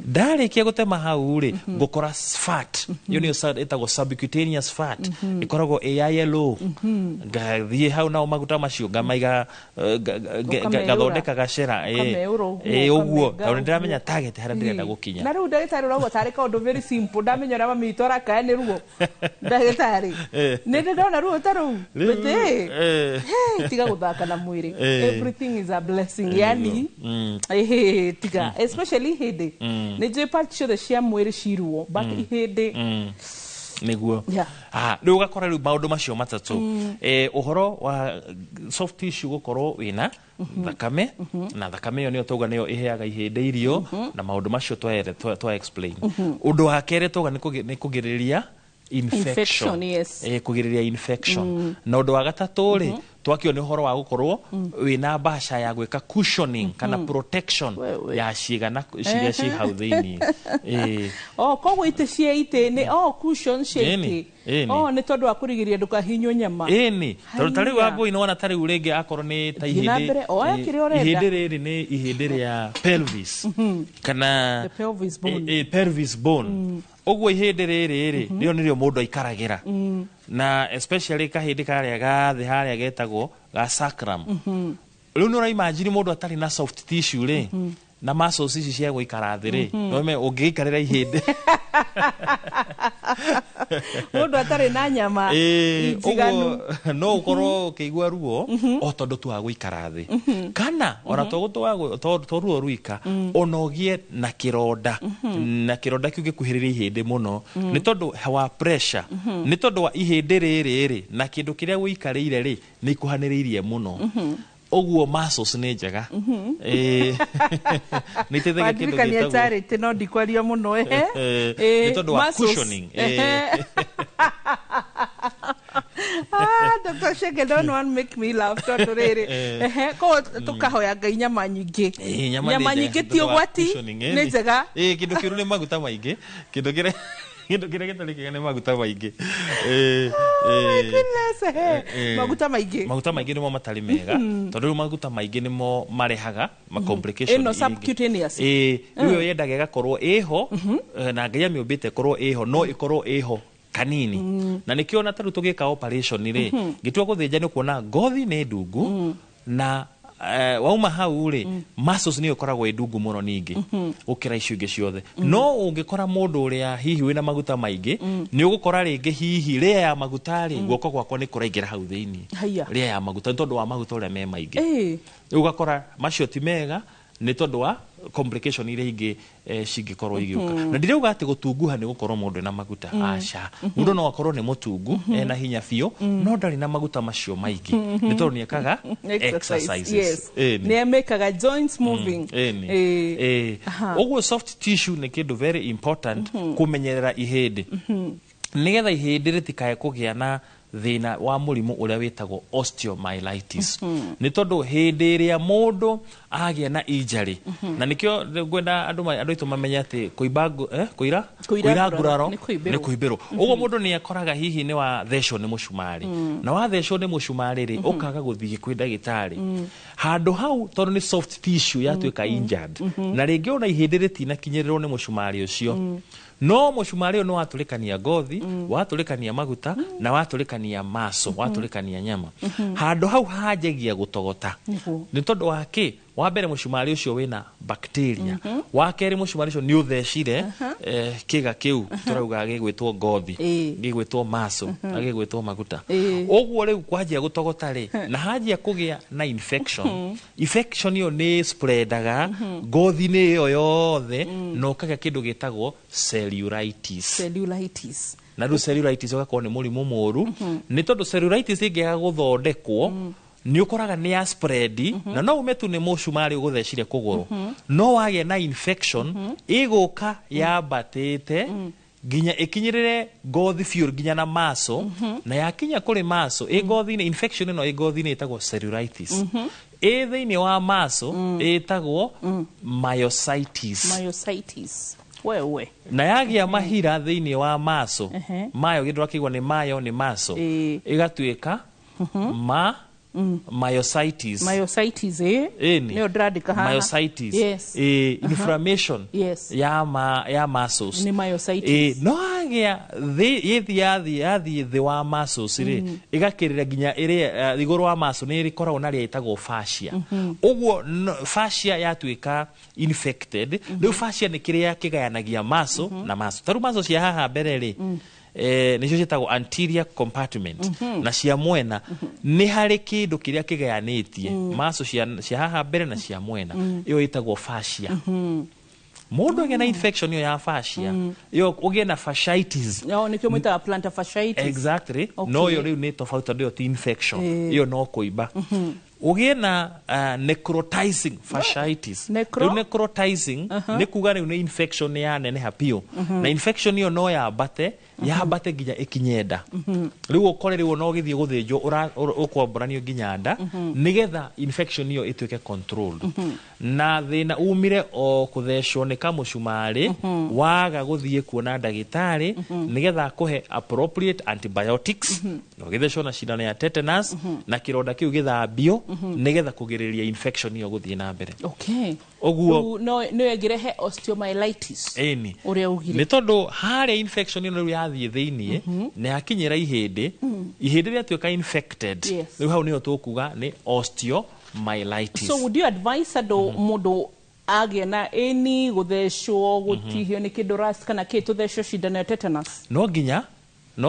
Ndarĩkia gũtema hau rĩ, ngũkora fat ĩyo nĩyo ĩtagwo subcutaneous fat, ĩkoragwo ĩ ya yellow. Ngathiĩ hau nao maguta macio ngamaiga, Ũkameũra. ngathondeka gacĩra. Ũkameũra ũguo, Ĩ, ũguo ũkamenga tondũ nĩndĩramenya ũguo. target harĩa ndĩrenda gũkinya. Na rĩu ndagĩtarĩ, ũrauga tarĩ kaũndũ very simple, ndamenya ũrĩa mami witũ arakaya nĩ ruo. Ndagĩtarĩ, nĩ ndĩ ndona ruo ta rũu. Rĩu, But, hey, tiga gũthaka na mwĩrĩ. Everything is a blessing, yani tiga, especially ihĩndĩ. Nĩ njũĩ part ciothe cia mwĩrĩ ciruo, but ihĩndĩ. Nĩguo. Rĩu ũgakora rĩu maũndũ macio matatũ, ũhoro wa soft tissue gũkorwo wĩna thakame, na thakame ĩyo nĩyo tauga nĩyo ĩheaga ihĩndĩ irio, na maũndũ macio twa explain. Ũndũ wa kerĩ tauga nĩ kũgirĩrĩria infection. Infection, yes. Kũgirĩrĩria infection. Na ũndũ wa gatatũ rĩ, twakio nĩ ũhoro wa gũkorwo wĩna mbaca ya gwĩka cushioning kana protection Wewe. ya ciĩga na ciria ciĩ hau thĩiniĩ. Oh, koguo itĩ cia itĩ nĩ, oh, cushion cia Ĩni, itĩ. ĩni. Oh, nĩ tondũ wa kũrigĩrĩria ndũkahinywo nyama. Ĩni, tondũ ta rĩu, Haiya. wambui, nĩwona ta rĩu rĩngĩ akorwo nĩ ta Thiĩ na ihĩndĩ, mbere, oya kĩrĩa ũrenda. ihĩndĩ rĩrĩ nĩ ihĩndĩ rĩa pelvis kana The pelvis bone. Pelvis bone. Ũguo ihĩndĩ rĩrĩ rĩ, rĩo nĩrĩo mũndũ aikaragĩra, na especially kahĩndĩ karĩa ga thĩ harĩa getagwo ga sacrum. Rĩu nĩ ũraimagine mũndũ atarĩ na soft tissue rĩ, Na muscles ici cia gũikara thĩ rĩ, no ũngĩikarĩra ihĩndĩ Mũndũ atarĩ na nyama njiganu. Ũguo no ũkorwo ũkĩigua ruo o tondũ tu wa gũikara thĩ, kana ona to ruo rwika, ona ũgĩe na kĩronda, na kĩronda kĩu gĩkuhĩrĩrie ihĩndĩ mũno nĩ tondũ wa pressure, nĩ tondũ wa ihĩndĩ rĩrĩ rĩ na kĩndũ kĩrĩa ũikarĩire rĩ nĩ ikuhanĩrĩirie mũno. Ũguo muscles nĩ njega. Nĩ iteithagia kĩndũ Wandirikania gĩtagwo Charity, no ndikwaria mũno, ehe. Nĩ tondũ wa Muscles. cushioning. Ah, Dr. Shege, don't want make me laugh tondũ rĩrĩ, ehe, koguo tũkahoya Ngai nyama nyingĩ. Nyama Nyama nĩ njega, nyingĩ ti tondũ wa ũgwati, cushioning, nĩ njega. Kĩndũ kĩũru nĩ maguta maingĩ. Kĩndũ kĩrĩa gĩtarĩ kĩega nĩ maguta maingĩ. Oh my goodness, ehe. Maguta maingĩ. Maguta maingĩ nĩmo matarĩ mega, tondũ rĩu maguta maingĩ nĩmo marehaga ma complication Ĩno iria ingĩ. subcutaneous. Rĩu ĩyo yendaga ĩgakorwo ĩho, na Ngai amĩũmbĩte ĩkorwo ĩho, no ĩkorwo ĩho kanini, na nĩkĩo ona tarĩu tũgĩka operation rĩ, ngĩtua gũthĩnja nĩ kuona ngothi nĩ ndungu, na wauma hau rĩ, muscles nĩyo ĩkoragwo ĩ ndungu mũno ningĩ gũkĩra icio ingĩ ciothe. No ũngĩkora mũndũ ũrĩa hihi wĩna maguta maingĩ, nĩ ũgũkora rĩngĩ hihi rĩa ya maguta rĩ, guoko gwakwa nĩ kũraingĩra hau thĩinĩ. Haiya. Rĩa ya maguta nĩ tondũ wa maguta ũrĩa me maingĩ. Rĩu ũgakora macio ti mega nĩ tondũ wa complication iria ingĩ cingĩkorwo igĩũka. Na ndirauga atĩ gũtunguha nĩ gũkorwo mũndũ ena maguta, aca. Mũndũ no akorwo nĩ mũtungu, ena hinya biũ, no ndarĩ na maguta macio maingĩ nĩ tondũ nĩ ekaga exercises. Ĩni. Nĩ amekaga joints moving. Ĩni. Ũguo soft tissue nĩ kĩndũ very important kũmenyerera ihĩndĩ, nĩgetha ihĩndĩ rĩtikae kũgĩa na thĩna wa mũrimũ ũrĩa wĩtagwo osteomyelitis, nĩ tondũ hĩndĩ ĩrĩa mũndũ agĩa na injury, na nĩkĩo ngwenda andũ aitũ mamenye atĩ kũimba kũira Kũira kũira nguraro nguraro nĩ kũimbĩrwo. Nĩ kũimbĩrwo. Ũguo mũndũ nĩ akoraga hihi nĩ wathecwo nĩ mũcumarĩ, na wathecwo nĩ mũcumarĩ rĩ, ũkaga gũthiĩ kwĩ ndagĩtarĩ handũ hau, tondũ nĩ soft tissue yatuĩka injured, na rĩngĩ ona ihĩndĩ rĩtinakinyĩrĩrwo nĩ mũcumarĩ ũcio, no mũcumarĩ ũyũ nĩ watũrĩkania ngothi, watũrĩkania maguta, na watũrĩkania maso, watũrĩkania nyama, handũ hau hanjagia gũtogota. Nĩ tondũ wa kĩ? Wa mbere, mũcumarĩ ũcio wĩna bacteria. Wa kerĩ, mũcumarĩ ũcio nĩ ũthecire kĩga kĩu tũrauga gĩgwĩtwo ngothi, gĩgwĩtwo maso, na gĩgwĩtwo maguta. Ũguo rĩu kwanjia gũtogota rĩ, na hanjia kũgĩa na infection. Infection ĩyo nĩ spreadaga ngothi-inĩ ĩyo yothe, na ũkagĩa kĩndũ gĩtagwo cellulitis. Cellulitis. Na rĩu cellulitis ũgakorwo nĩ mũrimũ mũũru, nĩ tondũ cellulitis ĩngĩaga gũthondekwo, nĩ ũkoraga nĩ ya spread, na no ume tu nĩ mũcumarĩ ũgũthecire kũgũrũ, no wagĩa na infection ĩgũka yambatĩte nginya ĩkinyĩrĩre ngothi biũ nginya na maso, na yakinya kũrĩ maso ĩ ngothi-inĩ, infection ĩno ĩ ngothi-inĩ ĩtagwo cellulitis, ĩ thĩinĩ wa maso ĩtagwo myositis. Myositis, wewe. Na yagĩa mahira thĩinĩ wa maso mayo, gĩndũ akĩigua nĩ mayo nĩ maso, ĩgatuĩka ma myositis. Myositis, Ĩni. Nĩyo ndĩrandĩka haha. Myositis. Inflammation ya muscles. Nĩ myositis. No agĩa thĩ ĩthi yathiĩ thĩ wa muscles rĩ, ĩgakĩrĩra nginya ĩrĩa igũrũ wa muscle, nĩ ĩkoragwo na rĩa ĩtagwo fascia. Ũguo fascia yatuĩka infected, rĩu fascia nĩ kĩrĩa kĩgayanagia muscle na muscle. Ta rĩu muscle cia haha mbere rĩ, nĩcio ciĩtagwo anterior compartment, na cia mwena nĩ harĩ kĩndũ kĩrĩa kĩgayanĩtie muscle cia haha mbere na cia mwena, ĩyo ĩtagwo fascia. Mũndũ agĩa na infection ĩyo ya fascia, ĩyo ũgĩe na fasciitis. No nĩkĩo mwĩtaga plantar fasciitis. Exactly. No ĩyo rĩu nĩ tofauti, tondũ ĩyo ti infection, ĩyo no kũimba. Ũgĩe na necrotizing fasciitis. Necro? Rĩu necrotizing nĩ kuga rĩu nĩ infection yaneneha biũ, na infection ĩyo no yambate yambate nginya ĩkinye nda. Rĩu ũkore rĩu ona ũgĩthiĩ gũthĩnjwo ũkwamboranio nginya nda, nĩgetha infection ĩyo ĩtuĩke controlled. Na thĩna umire o kũthecwo nĩ kamũcumarĩ, waga gũthiĩ kuona ndagĩtarĩ nĩgetha akũhe appropriate antibiotics, na ũgĩthecwo na cindano ya tetanus, na kĩronda kĩu gĩthambio, nĩgetha kũgirĩrĩria infection ĩyo gũthiĩ na mbere. Ũguo Rĩu no nĩyo ĩngĩrehe osteomyelitis. Ĩni. Ũrĩa ugire. Nĩ tondũ harĩa infection ĩno rĩu yathiĩ thĩiniĩ na yakinyĩra ihĩndĩ, ihĩndĩ rĩatuĩka infected. Rĩu hau nĩho tũkuga nĩ osteomyelitis. So would you advise andũ, mũndũ Agĩa na ĩni gũthecwo, gũtihio nĩ kĩndũ rust kana kĩ, tũthecwo cindano ya tetanus? No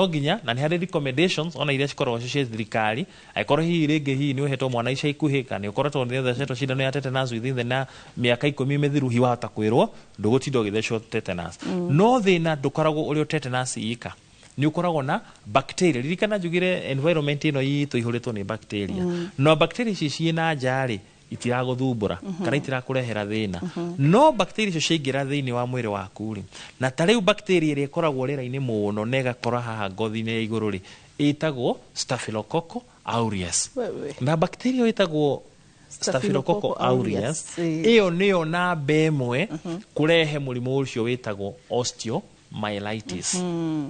nginya na nĩ harĩ recommendations ona iria cikoragwo cio cia thirikari. Angĩkorwo hihi rĩngĩ hihi nĩ ũhetwo mwana ica ikuhĩ, kana nĩ ũkoretwo nĩ ũthecetwo cindano ya tetanus within the na mĩaka 10 mĩthiru, hihi wahota kwĩrwo ndũgũtinda ũgĩthecwo tetanus. No thĩna ndũkoragwo ũrĩ o tetanus ika, nĩ ũkoragwo na bacteria. Ririkana njugire environment ĩno itũ ihũrĩtwo nĩ bacteria. No bacteria ici ciĩ na nja rĩ, itirakũthumbũra kana itirakũrehera thĩna. No bacteria icio ciaingĩra thĩinĩ wa mwĩrĩ waku rĩ, na ta rĩu bacteria ĩrĩa ĩkoragwo rĩera-inĩ mũno na ĩgakora haha ngothi-inĩ ya igũrũ rĩ, ĩtagwo Staphylococcus aureus. Wewe. Na bacteria ĩyo ĩtagwo Staphylococcus aureus, ĩyo nĩyo namba 1 kũrehe mũrimũ ũcio wĩtagwo osteomyelitis.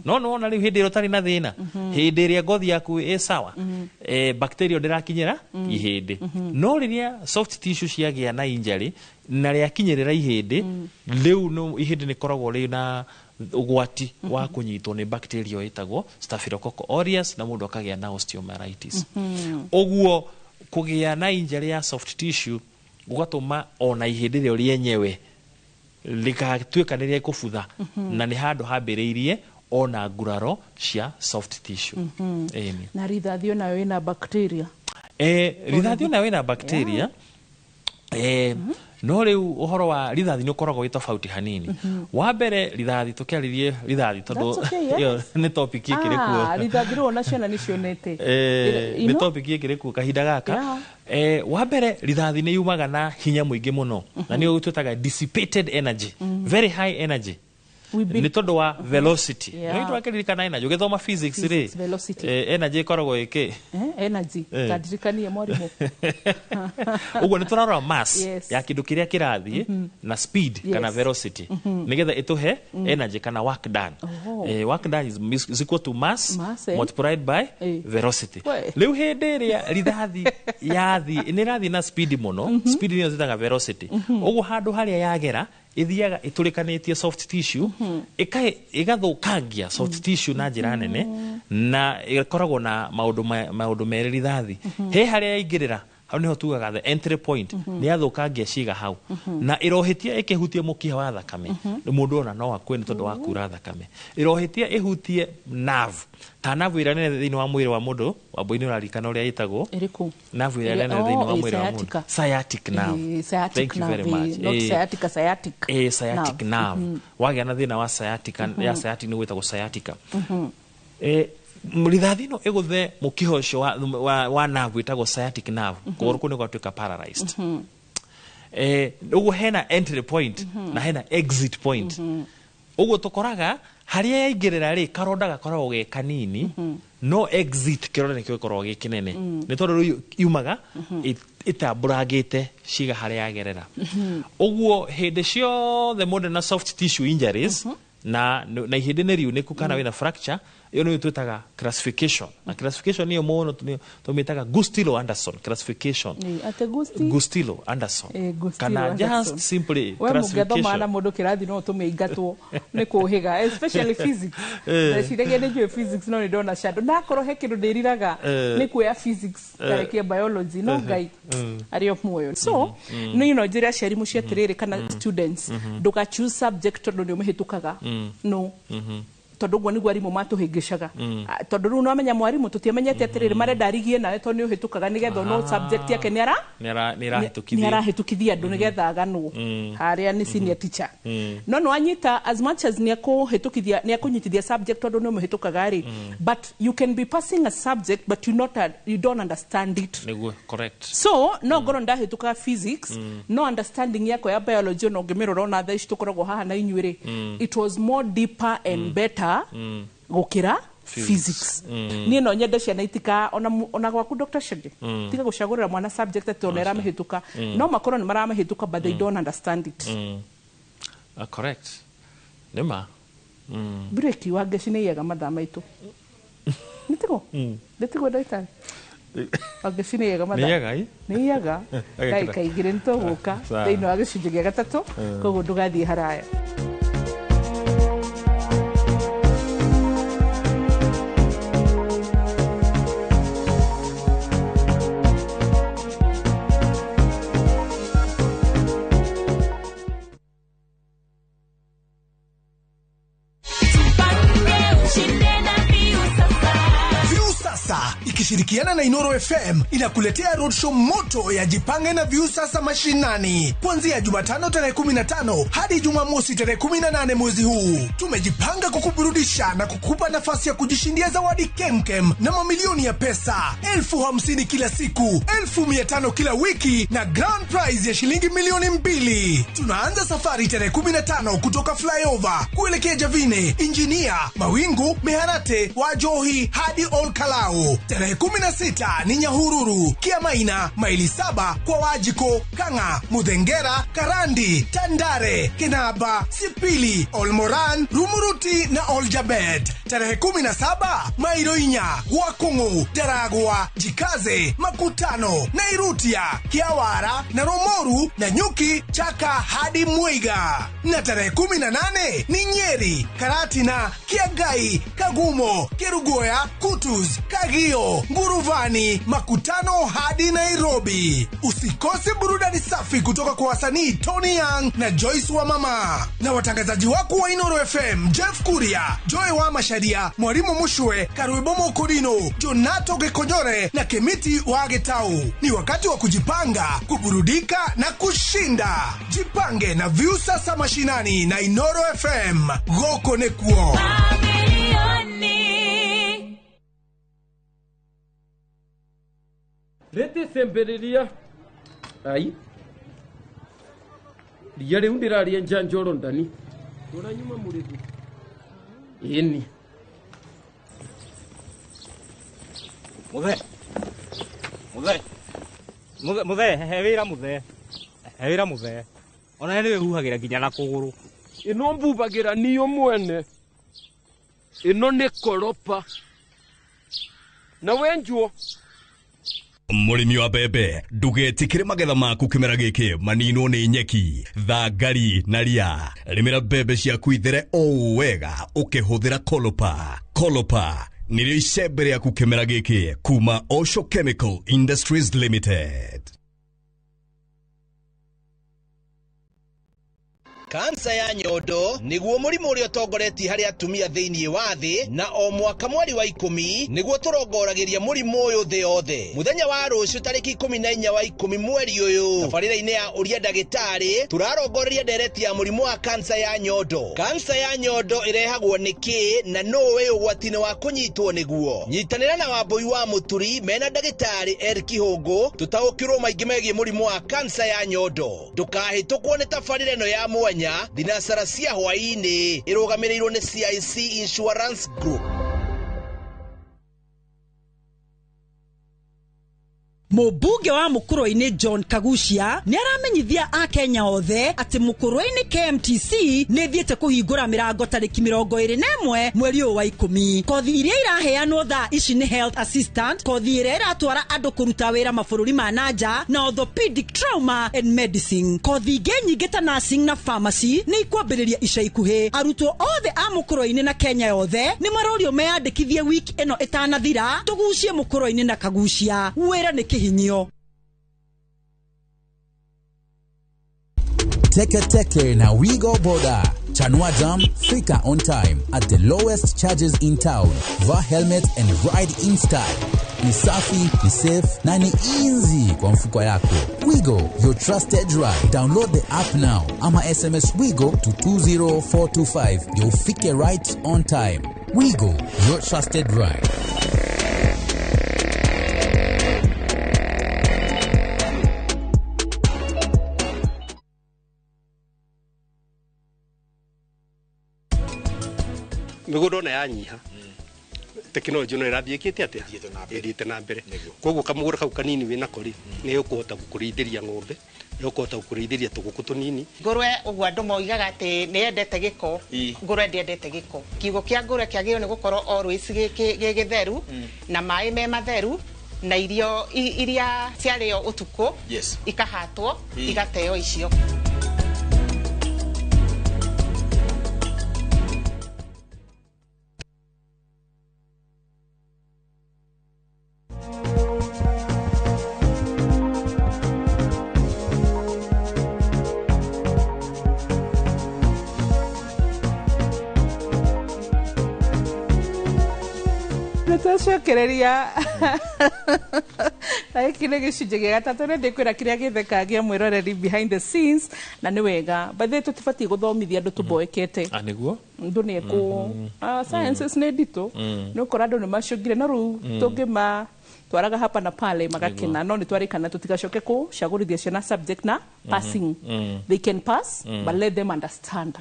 No nĩwona rĩu hĩndĩ ĩrĩa ũtarĩ na thĩna, hĩndĩ ĩrĩa ngothi yaku ĩ sawa, bacteria ndĩrakinyĩra ihĩndĩ. No rĩrĩa soft tissue ciagĩa na injury na rĩakinyĩrĩra ihĩndĩ rĩu, ihĩndĩ nĩ koragwo rĩ na ũgwati wa kũnyitwo nĩ bacteria ĩyo ĩtagwo Staphylococcus aureus, na mũndũ akagĩa na osteomyelitis. Ũguo kũgĩa na injury ya soft tissue gũgatũma ona ihĩndĩ rĩo rĩenyewe rĩgatuĩka nĩ rĩkũbutha, na nĩ handũ hambĩrĩirie ona nguraro cia soft tissue. Ĩni. Na rithathi onayo ĩna bacteria? Rithathi onayo ĩna bacteria. No rĩu ũhoro wa rithathi nĩ ũkoragwo wĩ tofauti hanini. Wa mbere rithathi, tũkĩarĩrie rithathi tondũ That's okay, yes. ĩyo nĩ topic ĩkĩrĩ kuo. Ah, rithathi rĩu ona ciana nĩ cionete. Nĩ topic ĩkĩrĩ kuo kahinda gaka. Wa mbere rithathi nĩ yumaga na hinya mũingĩ mũno, na nĩyo twĩtaga dissipated energy, very high energy, nĩ tondũ wa velocity. Nĩ twakĩririkana energy ũgĩthoma physics rĩ? Physics, velocity. Energy ĩkoragwo ĩkĩ? Energy. Tandirikanie mwarimũ. Ũguo nĩ tũrarora mass ya kĩndũ kĩrĩa kĩrathiĩ na speed kana velocity, nĩgetha ĩtũhe energy kana work done. Oho. Work done is equal to mass, Mass, multiplied by velocity. We. Rĩu hĩndĩ ĩrĩa rithathi yathiĩ, nĩ ĩrathiĩ na speed mũno. Speed nĩyo twĩtaga velocity. Ũguo handũ harĩa yagera ĩthiaga ĩtũrĩkanĩtie soft tissue, ĩgathũkangia soft tissue na njĩra nene, na ĩkoragwo na maũndũ merĩ. Rithathi he harĩa yaingĩrĩra, hau nĩho tugaga the entry point, nĩ yathũkangia ciĩga hau, na ĩrohĩtia ĩkĩhutie mũkiha wa thakame, mũndũ ona no akue nĩ tondũ wa kura thakame. Ĩrohĩtia ĩhutie nerve, ta nerve ĩrĩa nene thĩinĩ wa mwĩrĩ wa mũndũ wambui-inĩ, ũraririkana ũrĩa ĩtagwo? Ĩrĩkũ? Nerve ĩrĩa nene thĩinĩ wa Oh, mwĩrĩ wa mũndũ. sciatica. Sciatic nerve. Sciatic Thank you very nerve, much. not sciatica, sciatic. Sciatic nerve. nerve. Wagĩa na thĩna wa sciatica, ya sciatic nĩ gwĩtagwo sciatica. Rithathi ĩno ĩgũthe mũkiha ũcio wa nerve wĩtagwo sciatic nerve, kũgũrũ kũu nĩ gwatuĩka paralyzed. Ũguo hena entry point na hena exit point. Ũguo tũkoraga harĩa yaingĩrĩra rĩ, karonda gakoragwo ge kanini, no exit kĩronda nĩkĩo gĩkoragwo gĩ kĩnene, nĩ tondũ rĩu yumaga ĩtambũrangĩte ciĩga harĩa yagerera. Ũguo hĩndĩ ciothe mũndũ na soft tissue injuries na ihĩndĩ nĩ riunĩku kana wĩna fracture, ĩyo nĩyo twĩtaga classification, na classification ĩyo mũno tũmĩtaga Gustilo Anderson classification. Ate Gusti? Gustilo Anderson. Gustilo Kana Anderson. just simply We mũngĩthoma classification. Na mũndũ kĩrathi no ũtũme ingatwo nĩ kũhĩga, especially physics. Ndeciragia nĩ njũĩ physics, no nĩ ndona shadow nakorwo he kĩndũ ndĩriraga nĩ kuoya physics ngarekia biology, no Ngai arĩ o muoyo. So no no njĩre aciari mũciĩ atĩrĩrĩ, kana students, ndũga choose subject tondũ nĩ ũmĩhĩtũkaga. No tondũ ũguo nĩguo arimũ matũhĩngĩcaga. Ah, tondũ rĩu nĩwamenya mwarimũ tũtiamenyete atĩrĩrĩ, marenda arigie nawe tondũ nĩ ũhĩtũkaga, nĩgetha no subject yake nĩ ara Nĩ nĩ arahĩtũkithia. Arahĩtũkithia andũ nĩgetha aganwo harĩa nĩ senior teacher. No nĩwanyita, as much as nĩ akũhĩtũkithia, nĩ akũnyitithia subject tondũ nĩ ũmĩhĩtũkaga rĩ, but you can be passing a subject but you, not, you don't understand it. Nĩguo, correct. So no ngorwo ndahĩtũka physics, no understanding yakwa ya biology, ona ũngĩmĩrora ona thaa ici tũkoragwo haha na inyuĩ rĩ, it was more deeper and better gũkĩra Physics. physics. Niĩ no nyende ciana itika ona gwaku Dr. Shege, tiga gũcagũrĩra mwana subject atĩ ona ĩramĩhĩtũka. No makorwo nĩ maramĩhĩtũka, but they don't understand it. Correct, nĩ ma. Break wa ngeci nĩ yega mathaa maitũ nĩtigo nĩtigo ndagĩtarĩ wa ngeci nĩ yega mathaa. Nĩ yega, ĩ? Nĩ yega. Agekĩra. Ndagĩka 2 nĩ tũgũka Sawa. thĩinĩ wa gĩcunjĩ gĩa gatatũ, koguo ndũgathiĩ haraya. Ikishirikiana na Inoro FM inakuletea roadshow moto ya Jipange na Viusasa Mashinani kuanzia Jumatano tarehe 15 hadi Jumamosi tarehe 18 mwezi huu. Tumejipanga kukuburudisha na kukupa nafasi ya kujishindia zawadi kemkem na mamilioni ya pesa, 50,000 kila siku, 500,000 kila wiki na grand prize ya shilingi 2,000,000. Tunaanza safari tarehe 15 kutoka Flyover kuelekea Javine, Injinia, Mawingu, Meharate, Wajohi hadi Olkalau. Tarehe 16 ni Nyahururu, Kiamaina, maili 7 kwa Wajiko, Kanga, Mudhengera, Karandi, Tandare, Kinaba, Sipili, Olmoran, Rumuruti na Oljabet. Tarehe 17 Mairoinya, Wakungu, Daragwa, Jikaze, Makutano, Nairutia, Kiawara na Romoru na Nyuki, Chaka hadi Mwiga. Na tarehe 18 ni Nyeri, Karatina, Kiagai, Kagumo, Kerugoya, Kutus, Kagio, Nguruvani, Makutano hadi Nairobi. Usikose burudani safi kutoka kwa wasanii Tony Young na Joyce wa Mama na watangazaji wako wa Inoro FM, Jeff Kuria, Joy wa Masharia, Mwalimu Mushwe, Karuibomo Korino, Jonato Gekonyore na Kemiti wa Getau. Ni wakati wa kujipanga, kuburudika na kushinda. Jipange na Viusasa Mashinani na Inoro FM. Goko nekuo. Rete semberiria. Ai. Ria riu ndiraria njanjoro ndani. Uranyuma murithi. Ĩni. Muthe. Muthe. Muthe, muthe, he wĩra muthe. He wĩra muthe. Ona nĩ wĩhuhagĩra nginya na kũgũrũ. Ĩno mbubagĩra niyo mwene. Ĩno nĩ koropa. Na wenjuo. Mũrĩmi wa mbembe ndũgetĩkĩre magetha maku kĩmera gĩkĩ maninwo nĩ nyeki, thangari na ria. Rĩmĩra mbembe ciaku ithere o wega ũkĩhũthĩra Kolopa. Kolopa nĩrĩo icembe rĩaku kĩmera gĩkĩ kuma Osho Chemical Industries Limited. Kansa ya nyondo niguo mũrimũ ũrĩa ũtongoretie harĩ atumia thĩinĩ wa thĩ, na o mwaka mweri wa 10 niguo tũrongoragĩria mũrimũ ũyũ thĩ yothe. Mũthenya wa rũciũ tarĩki 14 wa 10 mweri ũyũ, tabarĩra-inĩ ya Ũria Ndagĩtarĩ tũrarongoreria ndereti ya mũrimũ wa kansa ya nyondo. Kansa ya nyondo ĩrehagwo nĩ kĩ na nũũ wĩ ũgwati-inĩ wa kũnyitwo nĩguo? Nyitanĩra na Wambũi wa Mũturi mena ndagĩtarĩ Eric Kihũngũ tũtaũkĩrwo maingĩ megiĩ mũrimũ wa kansa ya nyondo. Ndũkahĩtũkwo nĩ tabarĩra ĩno ya mwanya thinacara cia hwaĩ-inĩ ĩrũgamĩrĩirwo nĩ CIC Insurance Group. Mũmbunge wa Mũkũrwe-inĩ John Kagucia nĩ aramenyithia akenya othe atĩ Mũkũrwe-inĩ KMTC nĩ ĩthiĩte kũhingũra mĩrango tarĩki 21 mweri ũyũ wa 10. Kothi iria iraheanwo thaa ici nĩ health assistant, kothi ĩrĩa ĩratwara andũ kũruta wĩra mabũrũri ma nanja, na orthopedic trauma and medicine. Kothi ingĩ nyingĩ ta nursing na pharmacy nĩ ikwambĩrĩria ica ikuhĩ. Arutwo othe a Mũkũrwe-inĩ na Kenya yothe nĩ marorio meyandĩkithie wiki ĩno ĩtanathira, tũgucie Mũkũrwe-inĩ na Kagucia. Wĩra nĩ kĩhinyio. Teke Teke na Wigo Boda. Chanua Jam, fika on time at the lowest charges in town. Vaa helmet and ride in style. Ni safi, ni safe na ni easy kwa mfuko yako. Wigo, your trusted ride. Download the app now ama SMS Wigo to 20425. You'll fike right on time. Wigo, your trusted ride. Mĩgũnda ona yanyiha tekinoronjĩ no ĩrathiĩ ĩkĩte atĩa ĩthiĩte na mbere, koguo kamũgũnda kau kanini wĩnako rĩ nĩ ũkũhota gũkũrĩithĩria ng'ombe, nĩ ũkũhota gũkũrĩithĩria tũgũkũ tũnini. Ngũrwe ũguo andũ moigaga atĩ nĩ yendete gĩko, ngũrwe ndĩendete gĩko. Kiugo kĩa ngũrwe kĩagĩrĩirwo nĩ gũkorwo always gĩ gĩtheru na maĩ me matheru na irio iria ciarĩo ũtukũ ikahatwo igateo icio. Nĩtwacokereria Na gĩkĩ nĩ gĩcunjĩ gĩa gatatũ nĩ ndĩkwĩra kĩrĩa gĩthekagia mwĩroreri behind the scenes, na nĩ wega bathe tũtibatiĩ gũthomithia andũ tũboekete. Ah, nĩguo. Ndũ nĩ ekũ sciences nĩ nditũ, nĩ ũkora andũ nĩ macũngire no rĩu tũngĩma twaraga hapa na pale magakena, no nĩ twarĩkana tũtigacoke kũcagũrithia ciana subject na passing. They can pass, but let them understand.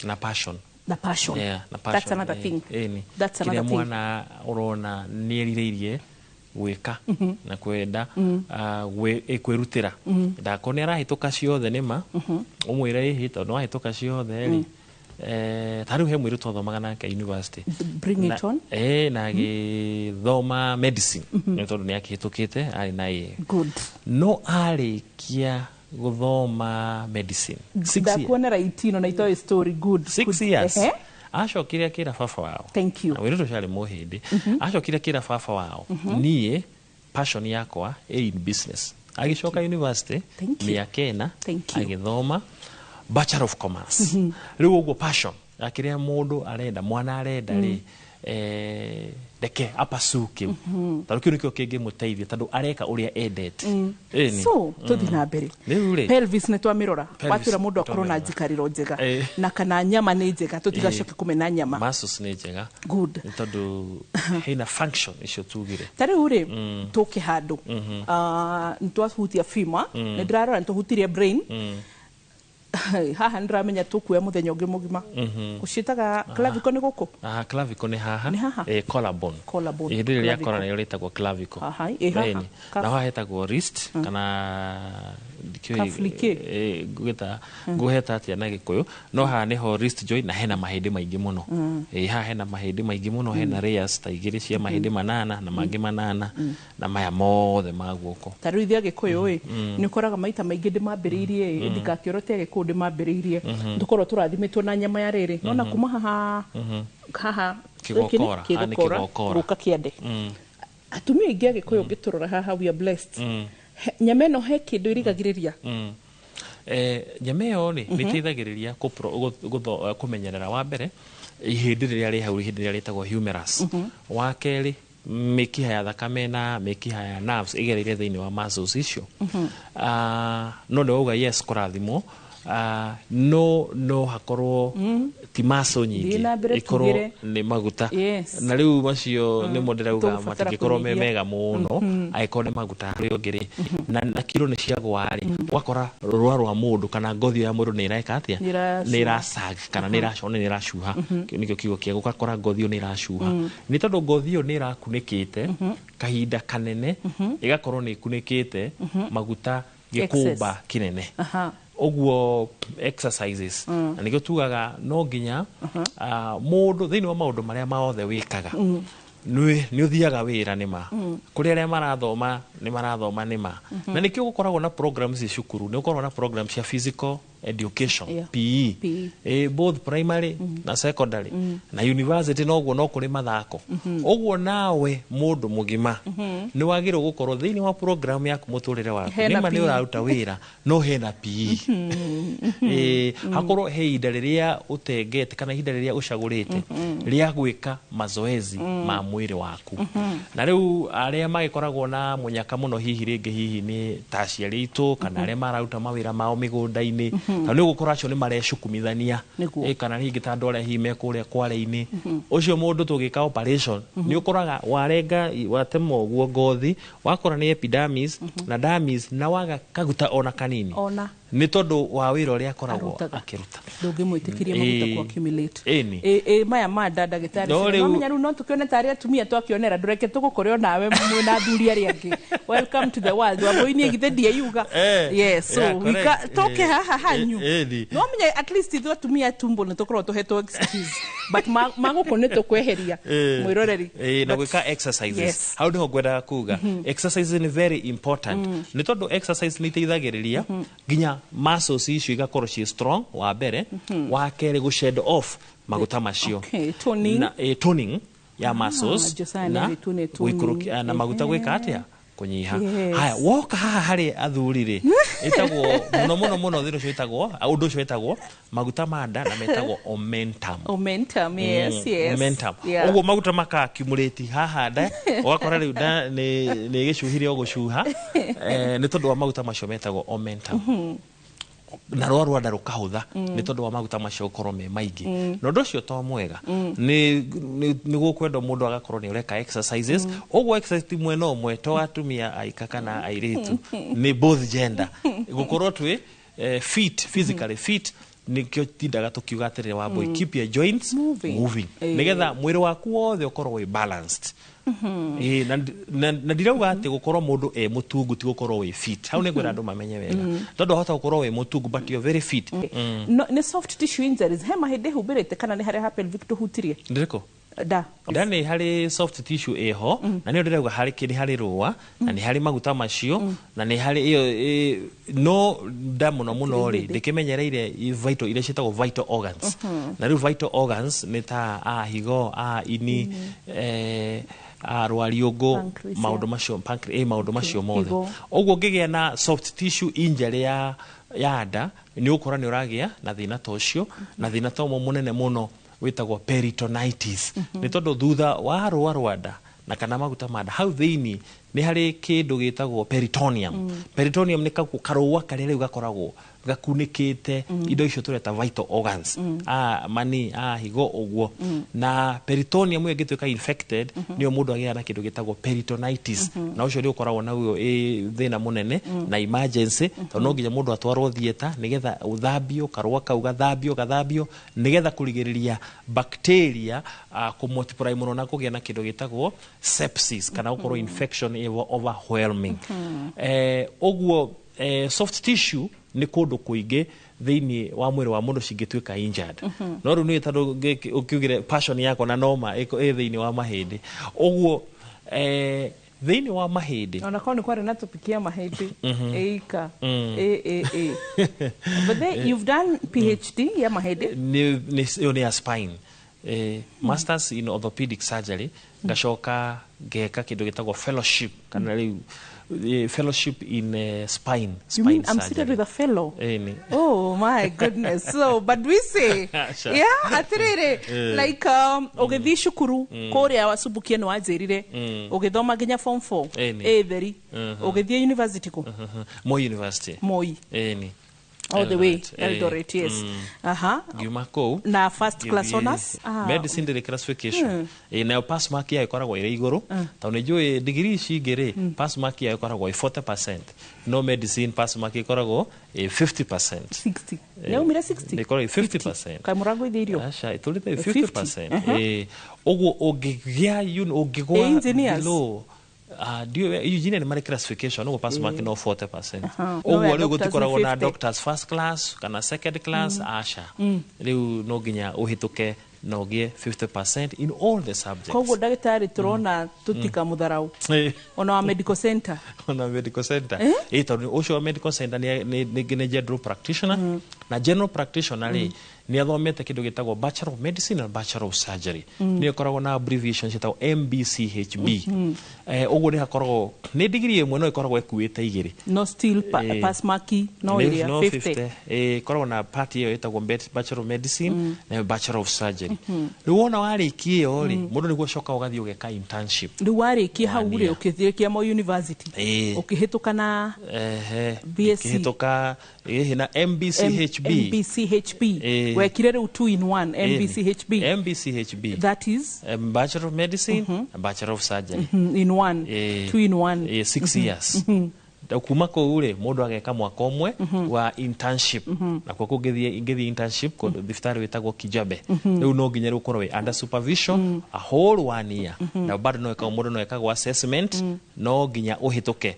Na passion. Na passion. Yeah, na passion. That's another thing. Ĩni. That's another Kĩrĩa thing. mwana ũrona nĩ erirĩirie gwĩka na kwenda kwĩrutĩra, ndakorwo nĩ arahĩtũka ciothe nĩma ũmwĩre ĩhĩ tondũ wahĩtũka ciothe rĩ, ta rĩu he mũirĩtu twathomaga nake university. Bring it on. Na agĩthoma medicine nĩ tondũ nĩ akĩhĩtũkĩte arĩ na A. Good. No arĩkia gũthoma medicine 6 years, Ndakuonera itino na itoĩ story. Good. 6 Good. years, acokire akĩra baba wao. Thank you. Na mũirĩtu ũcio arĩ mũhĩndĩ, acokire akĩra baba wao, niĩ passion yakwa ĩ in business. Agĩcoka university Thank you. mĩaka 4, Thank you. agĩthoma Bachelor of Commerce. Rĩu ũguo passion ya kĩrĩa mũndũ arenda, mwana arenda rĩ, reke apasu kĩu, tondũ kĩu nĩkĩo kĩngĩmũteithia, tondũ areka ũrĩa endete. Ĩni. So tũthi na mbere. Rĩu rĩ, Pelvis nĩ twamĩrora. Pelvis Watwĩra mũndũ akorwo na twamĩrora. njikarĩro njega na kana nyama nĩ njega, tũtigacoke kũmena nyama. Muscles nĩ njega. Good. Nĩ tondũ hena function icio tugire. Ta rĩu rĩ, tũke handũ. Nĩ twahutia femur, nĩ ndĩrarora nĩ tũhutirie brain. Haha nĩ ndĩramenya tũkuoya mũthenya ũngĩ mũgima. Ũciĩtaga clavicle nĩ gũkũ? Aha, clavicle nĩ haha. Nĩ haha? Collarbone. Collarbone. Ihĩndĩ rĩrĩa rĩa Clavicle. kora nĩrĩo rĩtagwo clavicle. Aha, ĩ haha. Ĩni. Na haha hetagwo wrist kana ndikĩũĩ, Cuff nĩ ngũgĩta ngũheta atĩa na Gĩkũyũ, no haha nĩho wrist joint, na hena mahĩndĩ maingĩ mũno. Haha hena mahĩndĩ maingĩ mũno, hena layers ta igĩrĩ cia mahĩndĩ manana na mangĩ manana na maya mothe ma guoko. Ta rĩu ithuĩ Agĩkũyũ ĩ, nĩ ũkoraga maita maingĩ ndĩmambĩrĩirie ĩ, ndingakĩorote Agĩkũyũ ndĩmambĩrĩirie, tũkorwo tũrathimĩtwo na nyama ya rĩrĩ nona kuma haha haha gĩkĩ nĩ Kĩgokora. Haha nĩ kĩgokora kĩgokora. gũka kĩande. Atumia aingĩ Agĩkũyũ ũngĩtũrora haha, we are blessed. Nyama ĩno he kĩndũ ĩrigagĩrĩria? Nyama ĩyo rĩ, nĩ ĩteithagĩrĩria kũmenyerera wa mbere ihĩndĩ rĩrĩa rĩ hau, ihĩndĩ rĩrĩa rĩtagwo humerus. Wa kerĩ, mĩkiha ya thakame na mĩkiha ya nerves ĩgereire thĩinĩ wa muscles icio. No nĩ wauga yes kũrathimwo. No hakorwo ti muscle Thiĩ nyingĩ, na mbere ikorwo tugire. nĩ maguta. Yes. Na rĩu macio nĩmo ndĩrauga Tũgũbatara matingĩkorwo me kũnyihia. mega mũno angĩkorwo nĩ maguta. Ũrĩa ũngĩ rĩ, na kiro nĩ ciagwa rĩ, ũgakora rũa rwa mũndũ kana ngothi ya mũndũ nĩ ĩreka atĩa? Nĩ ĩracuha. Nĩ ĩrasag kana nĩ ĩracona, nĩ ĩracuha. Kĩu nĩkĩo kiugo kĩega, ũgakora ngothi ĩyo nĩ ĩracuha, nĩ tondũ ngothi ĩyo nĩ ĩrakunĩkĩte kahinda kanene, ĩgakorwo nĩ ĩkunĩkĩte maguta gĩkũmba Excess. kĩnene. Ũguo exercises, na nĩkĩo tugaga no nginya mũndũ thĩinĩ wa maũndũ marĩa mothe wĩkaga, nĩ ũthiaga wĩra nĩma, kũrĩ arĩa marathoma nĩ marathoma nĩma, na nĩkĩo gũkoragwo na programs ci cukuru, nĩ gũkoragwo na program cia physical education, PE. PE. Both primary na secondary na university, noguo no kũrĩ mathako. Ũguo nawe mũndũ mũgima nĩ wagĩrĩirwo gũkorwo thĩinĩ wa program yaku mũtũrĩre waku. Hena Nĩma nĩ PE. ũraruta wĩra no hena PE. Hakorwo he ihinda rĩrĩa ũtengete kana ihinda rĩrĩa ũcagũrĩte rĩa gwĩka mazoezi ma mwĩrĩ waku. Na rĩu arĩa magĩkoragwo na mũnyaka mũno hihi rĩngĩ hihi nĩ ta aciari aitũ kana arĩa mararuta mawĩra mao mĩgũnda-inĩ, tondũ nĩ ũgũkora acio nĩ marecukumithania. Kana hihi ta andũ arĩa hihi me kũrĩa kware-inĩ, ũcio mũndũ tũgĩka operation nĩ ũkoraga warenga watema ũguo ngothi, wakora nĩ epidermis na dermis na waga kaguta ona kanini, Ona. nĩ tondũ wa wĩra ũrĩa akoragwo Arutaga. akĩruta. Ndũngĩmwĩtĩkĩria maguta ku accumulate. Ĩni. Ĩ maya ma nda, ndagĩtarĩ, No no rĩu- menya rĩu no tũkĩone tarĩ atumia twakĩonera, ndũreke tũgũkore onawe mwĩna athuri arĩa angĩ. Welcome to the world. Wambũi niĩ githĩ ndieyuga? Yes, so Yeah, we correct. tũke haha hanyu. Ĩni. No menya at least ithuĩ atumia tumbo nĩ tũkoragwo tũhetwo excuse, but magũkũ nĩ tũkweheria mwĩroreri. Na But- gwĩka exercises. Yes. Hau nĩho ngwendaga kuga exercise nĩ very important, nĩ tondũ exercise nĩ iteithagĩrĩria nginya muscles icio igakorwo ciĩ strong wa mbere, wa kerĩ gũ shed off maguta macio. Okay, toning. Na, toning ya muscles Josiah na nĩ tune toning. gũikũrũkia na maguta gwĩka atĩa? Kũnyiha. Yes. Haya, woka haha harĩ athuri rĩ, Ĩtagwo mũno mũno mũno thĩna ũcio wĩtagwo ũndũ ũcio wĩtagwo maguta ma nda na metagwo omentum. Omentum, yes. Yes. Omentum. Yeah. Ũguo maguta maka accumulate haha nda, ũgakora rĩu nda nĩ gĩcuhire o gũcuha, nĩ tondũ wa maguta macio metagwo omentum. Na rwa rwanda rũkahũtha nĩ tondũ wa maguta macio gũkorwo me maingĩ. Na ũndũ ũcio to mwega, nĩ gũkwendwo mũndũ agakorwo nĩ ũreka exercises. Ũguo exercise ti mwena ũmwe, to atumia aika kana airĩtu, nĩ both gender, gũkorwo twĩ fit, physically fit. Nĩkĩo tindaga tũkiuga atĩrĩrĩ, Wambui, keep your joints moving, moving, nĩgetha mwĩrĩ waku wothe ũkorwo wĩ balanced. Ĩĩ, na ndirauga atĩ gũkorwo mũndũ e mũtungu ti gũkorwo wĩ fit. Hau nĩ ngwenda andũ mamenye wega, tondũ wahota gũkorwo wĩ mũtungu but you're very fit. No, nĩ soft tissue injuries he mahĩndĩ humbĩrĩte kana nĩ harĩa ha pelvic tũhutirie? Ndĩrĩkũ? Nda. Nda nĩ harĩ soft tissue ĩho, na nĩyo ndĩrauga harĩ nĩ harĩ rũa na nĩ harĩ maguta macio na nĩ harĩ ĩyo no nda mũno mũno rĩ, ndĩkĩmenyereire vital iria ciĩtagwo vital organs. Na rĩu vital organs nĩ ta a higo, a ini, a rwariũngũ, Pancreas, maũndũ macio, pancreas, maũndũ macio mothe. Higo. Ũguo ũngĩgĩa na soft tissue injury ya nda, nĩ ũgũkora nĩ ũragĩa na thĩna ta ũcio, na thĩna ta ũmwe mũnene mũno wĩtagwo peritonitis, nĩ tondũ thutha wa rũa rwa nda na kana maguta ma nda, hau thĩinĩ nĩ harĩ kĩndũ gĩtagwo peritoneum. Peritoneum nĩ karũa karĩa rĩu gakoragwo gakunĩkĩte indo icio tũreta vital organs, a mani, a higo ũguo. Na peritoneum ĩyo ĩngĩtuĩka infected, nĩyo mũndũ agĩaga na kĩndũ gĩtagwo peritonitis. Na ũcio nĩ ũkoragwo naguo ĩ thĩna mũnene na emergency, tondũ no nginya mũndũ atwarwo theatre nĩgetha ũthambio karũa kau, gathambio nĩgetha kũrigĩrĩria bacteria kũmultiply mũno na kũgĩa na kĩndũ gĩtagwo sepsis kana gũkorwo infection ĩ overwhelming. Ũguo soft tissue nĩ kũndũ kũingĩ thĩinĩ wa mwĩrĩ wa mũndũ cingĩtuĩka injured. No rĩu nĩ tondũ ũkiugire passion yakwa na noma ĩ thĩinĩ wa mahĩndĩ, ũguo thĩinĩ wa mahĩndĩ. Ona korwo nĩ kwarĩ na topic ya mahĩndĩ ĩika ĩ ĩ ĩ, but then you've done PhD ya mahĩndĩ. Ĩyo nĩ ya spine, masters in orthopedic surgery, ngacoka ngeka kĩndũ gĩtagwo fellowship, kana rĩu fellowship in spine, You mean spine I'm seated surgery. with a fellow? Ĩni. Oh my goodness. So, but we say, Sure. yeah, atiriri, like ũgĩthiĩ cukuru kũrĩa wacumbukie nĩ wanjĩrire ũgĩthoma nginya form 4 Ĩni. ĩ theri, ũgĩthiĩ university kũ? Moi University. Moi. Ĩni. All the way. Eldoret, Eldoret, yes. Ngiuma kũu Na first class ngĩthiĩ honors. Ah. Medicine ndĩrĩ classification. Nayo pass mark yayo ĩkoragwo ĩrĩ igũrũ, tondũ nĩ njũĩ degree ici ingĩ rĩ, pass mark yayo ĩkoragwo ĩ 40%, no medicine pass mark ĩkoragwo ĩ 50%. 60. Nĩ aumire 60? Nĩ ĩkoragwo ĩ 50%. Kaĩ mũragũithia irio? Aca, ĩtũrĩte 50. 50%. Ũguo ũngĩgĩa ũngĩgwa Ĩ, engineers? below. Ah, ndiũĩ engineer nĩ marĩ classification, ũguo pass mark no 40%. No Ũguo ya rĩu doctors nĩ gũtikoragwo na 50. doctors first class kana second class, aca. Rĩu no nginya ũhĩtũke na ũgĩe 50% in all the subjects. Koguo ndagĩtarĩ tũrona tũtikamũtharau ona wa medical center. Ona medical center, ĩ, tondũ ũcio wa medical center nĩ general practitioner, na general practitioner rĩ, nĩ athomete kĩndũ gĩtagwo Bachelor of Medicine and Bachelor of Surgery, nĩ ĩkoragwo na abbreviation ciĩtagwo MBCHB. Ũguo nĩ hakoragwo nĩ degree ĩmwe no ĩkoragwo ĩkuĩte igĩrĩ. No still pass mark no ĩrĩa no 50. 50. Ĩkoragwo na part ĩyo ĩtagwo Bachelor of Medicine na Bachelor of Surgery. Rĩu wona warĩkia ĩyo rĩ, mũndũ nĩguo ũcoka ũgathiĩ ũgeka internship. Rĩu warĩkia hau One rĩ, year. ũkĩthĩkia Moi University, ũkĩhĩtũka na BSc. Ngĩhĩtũka ĩhĩ na MBCHB. MBCHB. Wekire rĩu 2 in 1, MBCHB. MBCHB. That is? Bachelor of Medicine and Bachelor of Surgery. In one. 2 in 1. 6 years. Kuma kũu rĩ, mũndũ ageka mwaka ũmwe wa internship, nakuo kũngĩthiĩ ingĩthiĩ internship kũndũ thibitarĩ wĩtagwo Kijabe. Rĩu no nginya rĩu ũkorwo wĩ under supervision a whole one year, na bado no ĩkagwo, mũndũ no ĩkagwo assessment, no nginya ũhĩtũke,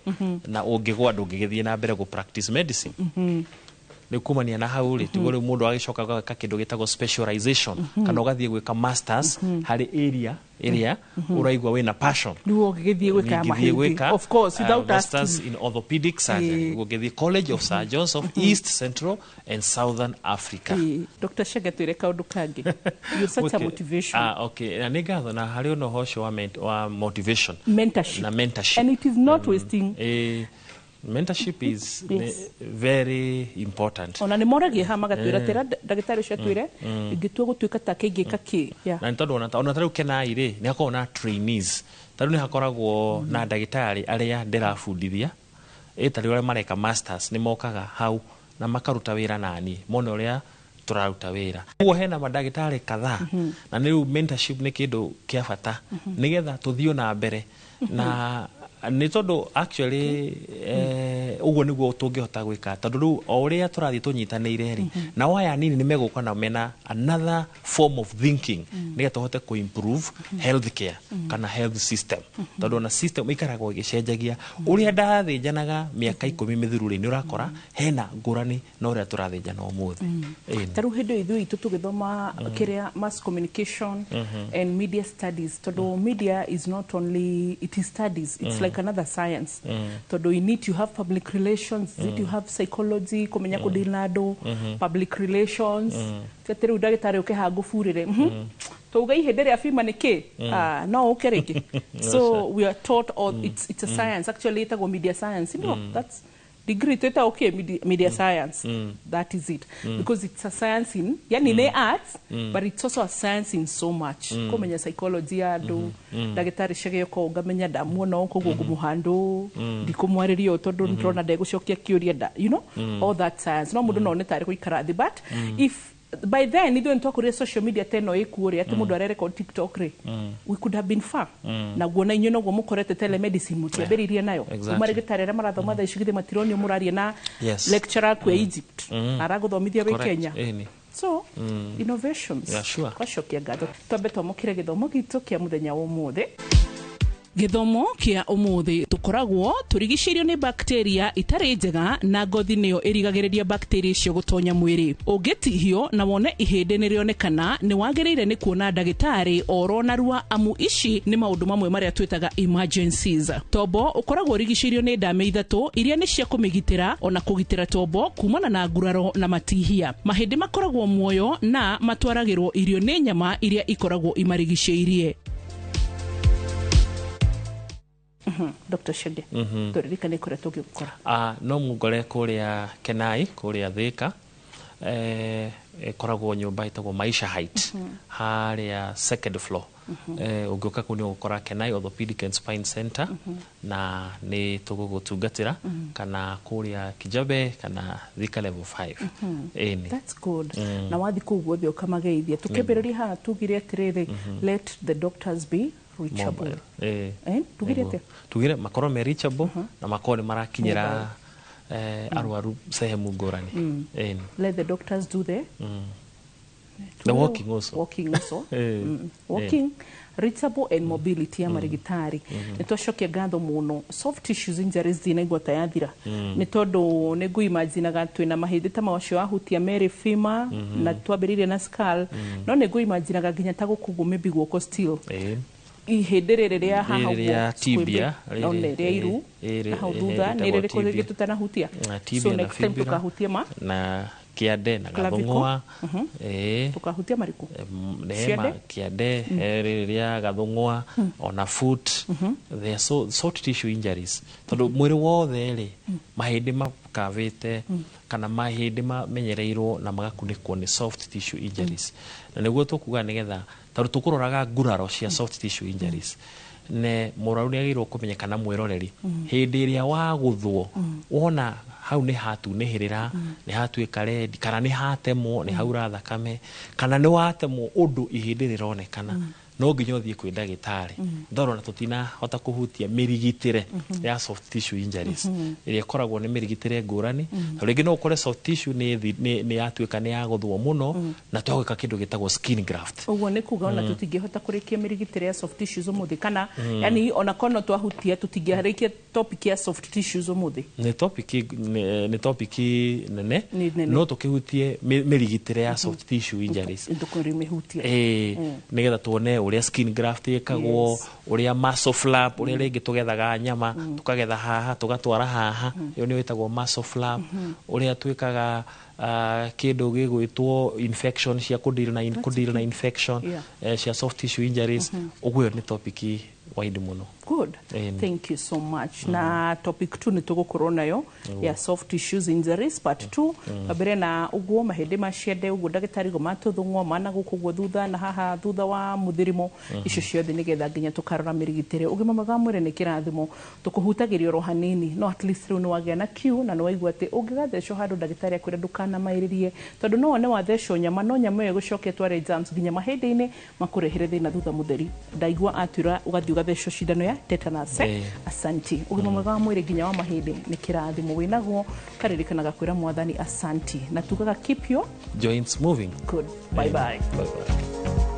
na ũngĩgwa ndũngĩgĩthiĩ na mbere gũ practice medicine. Rĩu kumania na hau rĩ, tiguo rĩu mũndũ agĩcoka ageka kĩndũ gĩtagwo specialization, kana ũgathiĩ gwĩka masters harĩ area ĩrĩa ũraigua wĩna passion. Rĩu ũgĩgĩthiĩ gwĩka Ningĩthiĩ mahĩndĩ, gwĩka, of course, without masters asking. in orthopedic surgery. Gũgĩthiĩ College of Surgeons of East, Central and Southern Africa. Dr. Chege, twĩre kaũndũ kangĩ. You're such a motivation. Ah, okay. Na nĩ ngatho na harĩ ona ũhoro ũcio wa motivation Mentorship. na mentorship. And it is not wasting. Mentorship is Yes. very important. Ona nĩ moragia haha magatwĩra tĩra ndagĩtarĩ ũcio atwĩre ingĩtua gũtuĩka take ingĩka kĩ. Yeah. Na nĩ tondũ ona ta rĩu Kenai rĩ, nĩ hakoragwo na trainees. Ta rĩu nĩ hakoragwo na ndagĩtarĩ arĩa ndĩrabundithia, ĩ ta rĩu arĩa mareka masters nĩ mokaga hau na makaruta wĩra nani mone ũrĩa tũraruta wĩra. Ũguo hena mandagĩtarĩ kadhaa, na nĩ rĩu mentorship nĩ kĩndũ kĩa bata nĩgetha tũthiĩ na mbere, na nĩ tondũ actually ũguo nĩguo tũngĩhota gwĩka, tondũ rĩu o ũrĩa tũrathiĩ tũnyitanĩire rĩ, nao aya anini nĩ megũka na mena another form of thinking nĩgetha tũhote kũ improve health care kana health system, tondũ ona system ĩikaragwo ĩgĩcenjagia. Ũrĩa ndathĩnjanaga mĩaka 10 mĩthiru rĩ, nĩ ũrakora hena ngũrani na ũrĩa tũrathĩnjana ũmũthĩ. Ĩni. Ta rĩu hĩndĩ ĩyo ithuĩ itũ tũgĩthoma kĩrĩa mass communication and media studies, tondũ media is not only, it is studies, it's like another science, tondũ in it you have public relations, in it you have psychology, kũmenya kũdeal na andũ, public relations. Ti atĩ rĩu ndagĩtarĩ ũke haha ngũburĩre, "Tauga ihĩndĩ rĩa femur nĩ kĩ?" Ah, no ũke rĩngĩ. So we are taught all, it's a science actually, ĩtagwo media science. That's degree twĩtagwo kĩ, media science. That is it, because it's a science in, yani nĩ arts, but it's also a science in so much, kũmenya psychology ya andũ. Ndagĩtarĩ Cegeko ngamenya ndamuona ũũ koguo ngũmũhandũ, ndikũmwarĩria ũũ tondũ nĩndĩrona ndegũcokia kĩũria nda, all that science. No mũndũ no one tarĩ gũikara thĩ, but if by then ithuĩ nĩtwakũrire social media ta ĩno ĩkuo rĩ, atĩ mũndũ arerecord TikTok rĩ, we could have been far. Naguo na inyuĩ noguo mũkorete telemedicine mũtiambĩrĩirie nayo. Marĩgĩtarĩ arĩa marathoma thaa ici githĩ matironio mũraria na lecturer aku ya Egypt aragũthomithia wĩ Kenya. Ĩni. So innovations. Yeah, sure. Twacokia ngatho, twambe twamũkĩre gĩthomo gitũ kĩa mũthenya wa ũmũthĩ. Gĩthomo kĩa ũmũthĩ, tũkoragwo tũrigicĩirio nĩ bakteria itarĩ njega, na ngothi nĩyo ĩrigagĩrĩria bakteria icio gũtonya mwĩrĩ. Ũngĩtihio na wone ihĩndĩ nĩ rĩonekana, nĩ wagĩrĩire nĩ kuona ndagĩtarĩ oro narua, amu ici nĩ maũndũ mamwe marĩa twĩtaga emergencies. Tombo ũkoragwo ũrigicĩirio nĩ ndamĩ ithatũ iria nĩ cia kũmĩgitĩra ona kũgitĩra tombo kumana na nguraro na matihia. Mahĩndĩ makoragwo muoyo na matwaragĩrwo irio nĩ nyama iria ikoragwo imarigicĩirie. Dr. Chege, tũririkane kũrĩa tũngĩgũkora. Ah, no mũngore kũrĩa Kenai, kũrĩa Thika, ĩkoragwo nyũmba ĩtagwo Maisha Height, harĩa second floor. Ũngĩũka kũu nĩ ũgũkora Kenai Orthopedic and Spine Center, na nĩ tũgũgũtungatĩra, kana kũrĩa Kijabe kana Thika level 5. Ĩni. That's good. Na wathi kũu guothe ũkamageithia. Tũkĩambĩrĩria haha tugire atĩrĩrĩ, let the doctors be reachable. Mobile. Eh, tugire Nĩguo. atĩa? Tugire makorwo me reachable na makorwo nĩ marakinyĩra arwaru sehemu ngũrani. Ĩni. Let the doctors do the The walking also. Walking also. Walking, reachable and mobility ya marigitari. Nĩ twacokia ngatho mũno. Soft tissues injuries ndinaigua ta yathira, nĩ tondũ nĩ ngũimaginaga twĩna mahĩndĩ ta macio ahutia merĩ, femur, na twambĩrĩirie na skull, no nĩ ngũimaginaga nginya ta gũkũ ũguo, maybe guoko still, ihĩndĩ rĩrĩ rĩa haha Rĩrĩ ũguo, rĩa tibia, no nĩ rĩa iru na hau thutha, nĩ rĩtagwo rĩrĩkũ rĩngĩ tibia. tutanahutia? Na tibia So na next time fibula, tukahutia ma na kĩande na clavicle. gathũng'wa. Ĩĩ. Tukahutia marĩkũ? Nema Ciande? kĩande, rĩrĩ rĩa gathũng'wa, ona foot. They are so soft tissue injuries, tondũ mwĩrĩ wothe rĩ, mahĩndĩ makavĩte kana mahĩndĩ mamenyereirwo na magakunĩkwo nĩ soft tissue injuries, na nĩguo tũkuga nĩgetha tondũ tũkũroraga nguraro cia soft tissue injuries, ne mũrwaru nĩ agĩrĩirwo kũmenya kana mwĩroreri, hĩndĩ ĩrĩa wagũthwo wona hau nĩ hatunĩhĩrĩra, nĩ hatuĩka red, kana nĩ hatemwo, nĩ haura thakame, kana nĩ watemwo ũndũ ihĩndĩ rĩronekana, no nginya ũthiĩ kwĩ ndagĩtarĩ. Ndorona tũtinahota kũhutia mĩrigitĩre ya soft tissue injuries, ĩrĩa ĩkoragwo nĩ mĩrigitĩre ngũrani, tondũ rĩngĩ no ũkore soft tissue nĩ yatuĩka nĩ yagũthwo mũno na twagwĩka kĩndũ gĩtagwo skin graft. Ũguo nĩ kuga ona tũtingĩhota kũrĩkia mĩrigitĩre ya soft tissues ũmũthĩ, kana yani ona korwo no twahutia, tũtingĩarĩkia topic ya soft tissues ũmũthĩ? Nĩ topic nene. Nĩ nene. No tũkĩhutie mĩrigitĩre ya soft tissue injuries. Ndũkũrĩmĩhutia. Ĩĩ, nĩgetha tuone ũrĩa skin graft ĩkagwo, ũrĩa muscle flap, ũrĩa rĩngĩ tũgethaga nyama, tũkagetha haha tũgatwara haha, ĩyo nĩyo ĩtagwo muscle flap, ũrĩa twĩkaga kĩndũ gĩgwĩtwo infection cia kũdeal na infection cia soft tissue injuries. Ũguo ĩyo nĩ topic Wide mũno. Good. Ĩni. Thank you so much. Na topic 2 nĩ tũgũkorwo nayo ya soft tissues injuries part 2. Mbere na ũguo mahĩndĩ ma ciande, ũguo ndagĩtarĩ go matũthũng'wo mana gũkũ ũguo thutha na haha thutha wa mũthirimo, icio ciothe nĩgetha nginya tũkarora mĩrigitĩre. Ũgima mwega wa mwĩrĩ nĩ kĩrathimo, tũkũhutagĩria oro hanini, no at least rĩu nĩ wagĩa na kiu na nĩ waigua atĩ ũngĩgathecwo handũ, ndagĩtarĩ akwĩra ndũkanamaĩrĩrie, tondũ no wone wathecwo nyama, no nyama ĩyo ĩgũcokia tware germs nginya mahĩndĩ-inĩ, makũrehere thĩna thutha mũtheri. Ndaigua atwĩra ũgathiĩ ũgathecwo cindano ya tetanus, eh? Eh. Asanti. Ũgima mwega wa mwĩrĩ nginya wa mahĩndĩ nĩ kĩrathimo wĩnaguo, karirikanaga kwĩra Mwathani asanti, na tugaga keep your joints moving. Good. Bye bye. Bye bye.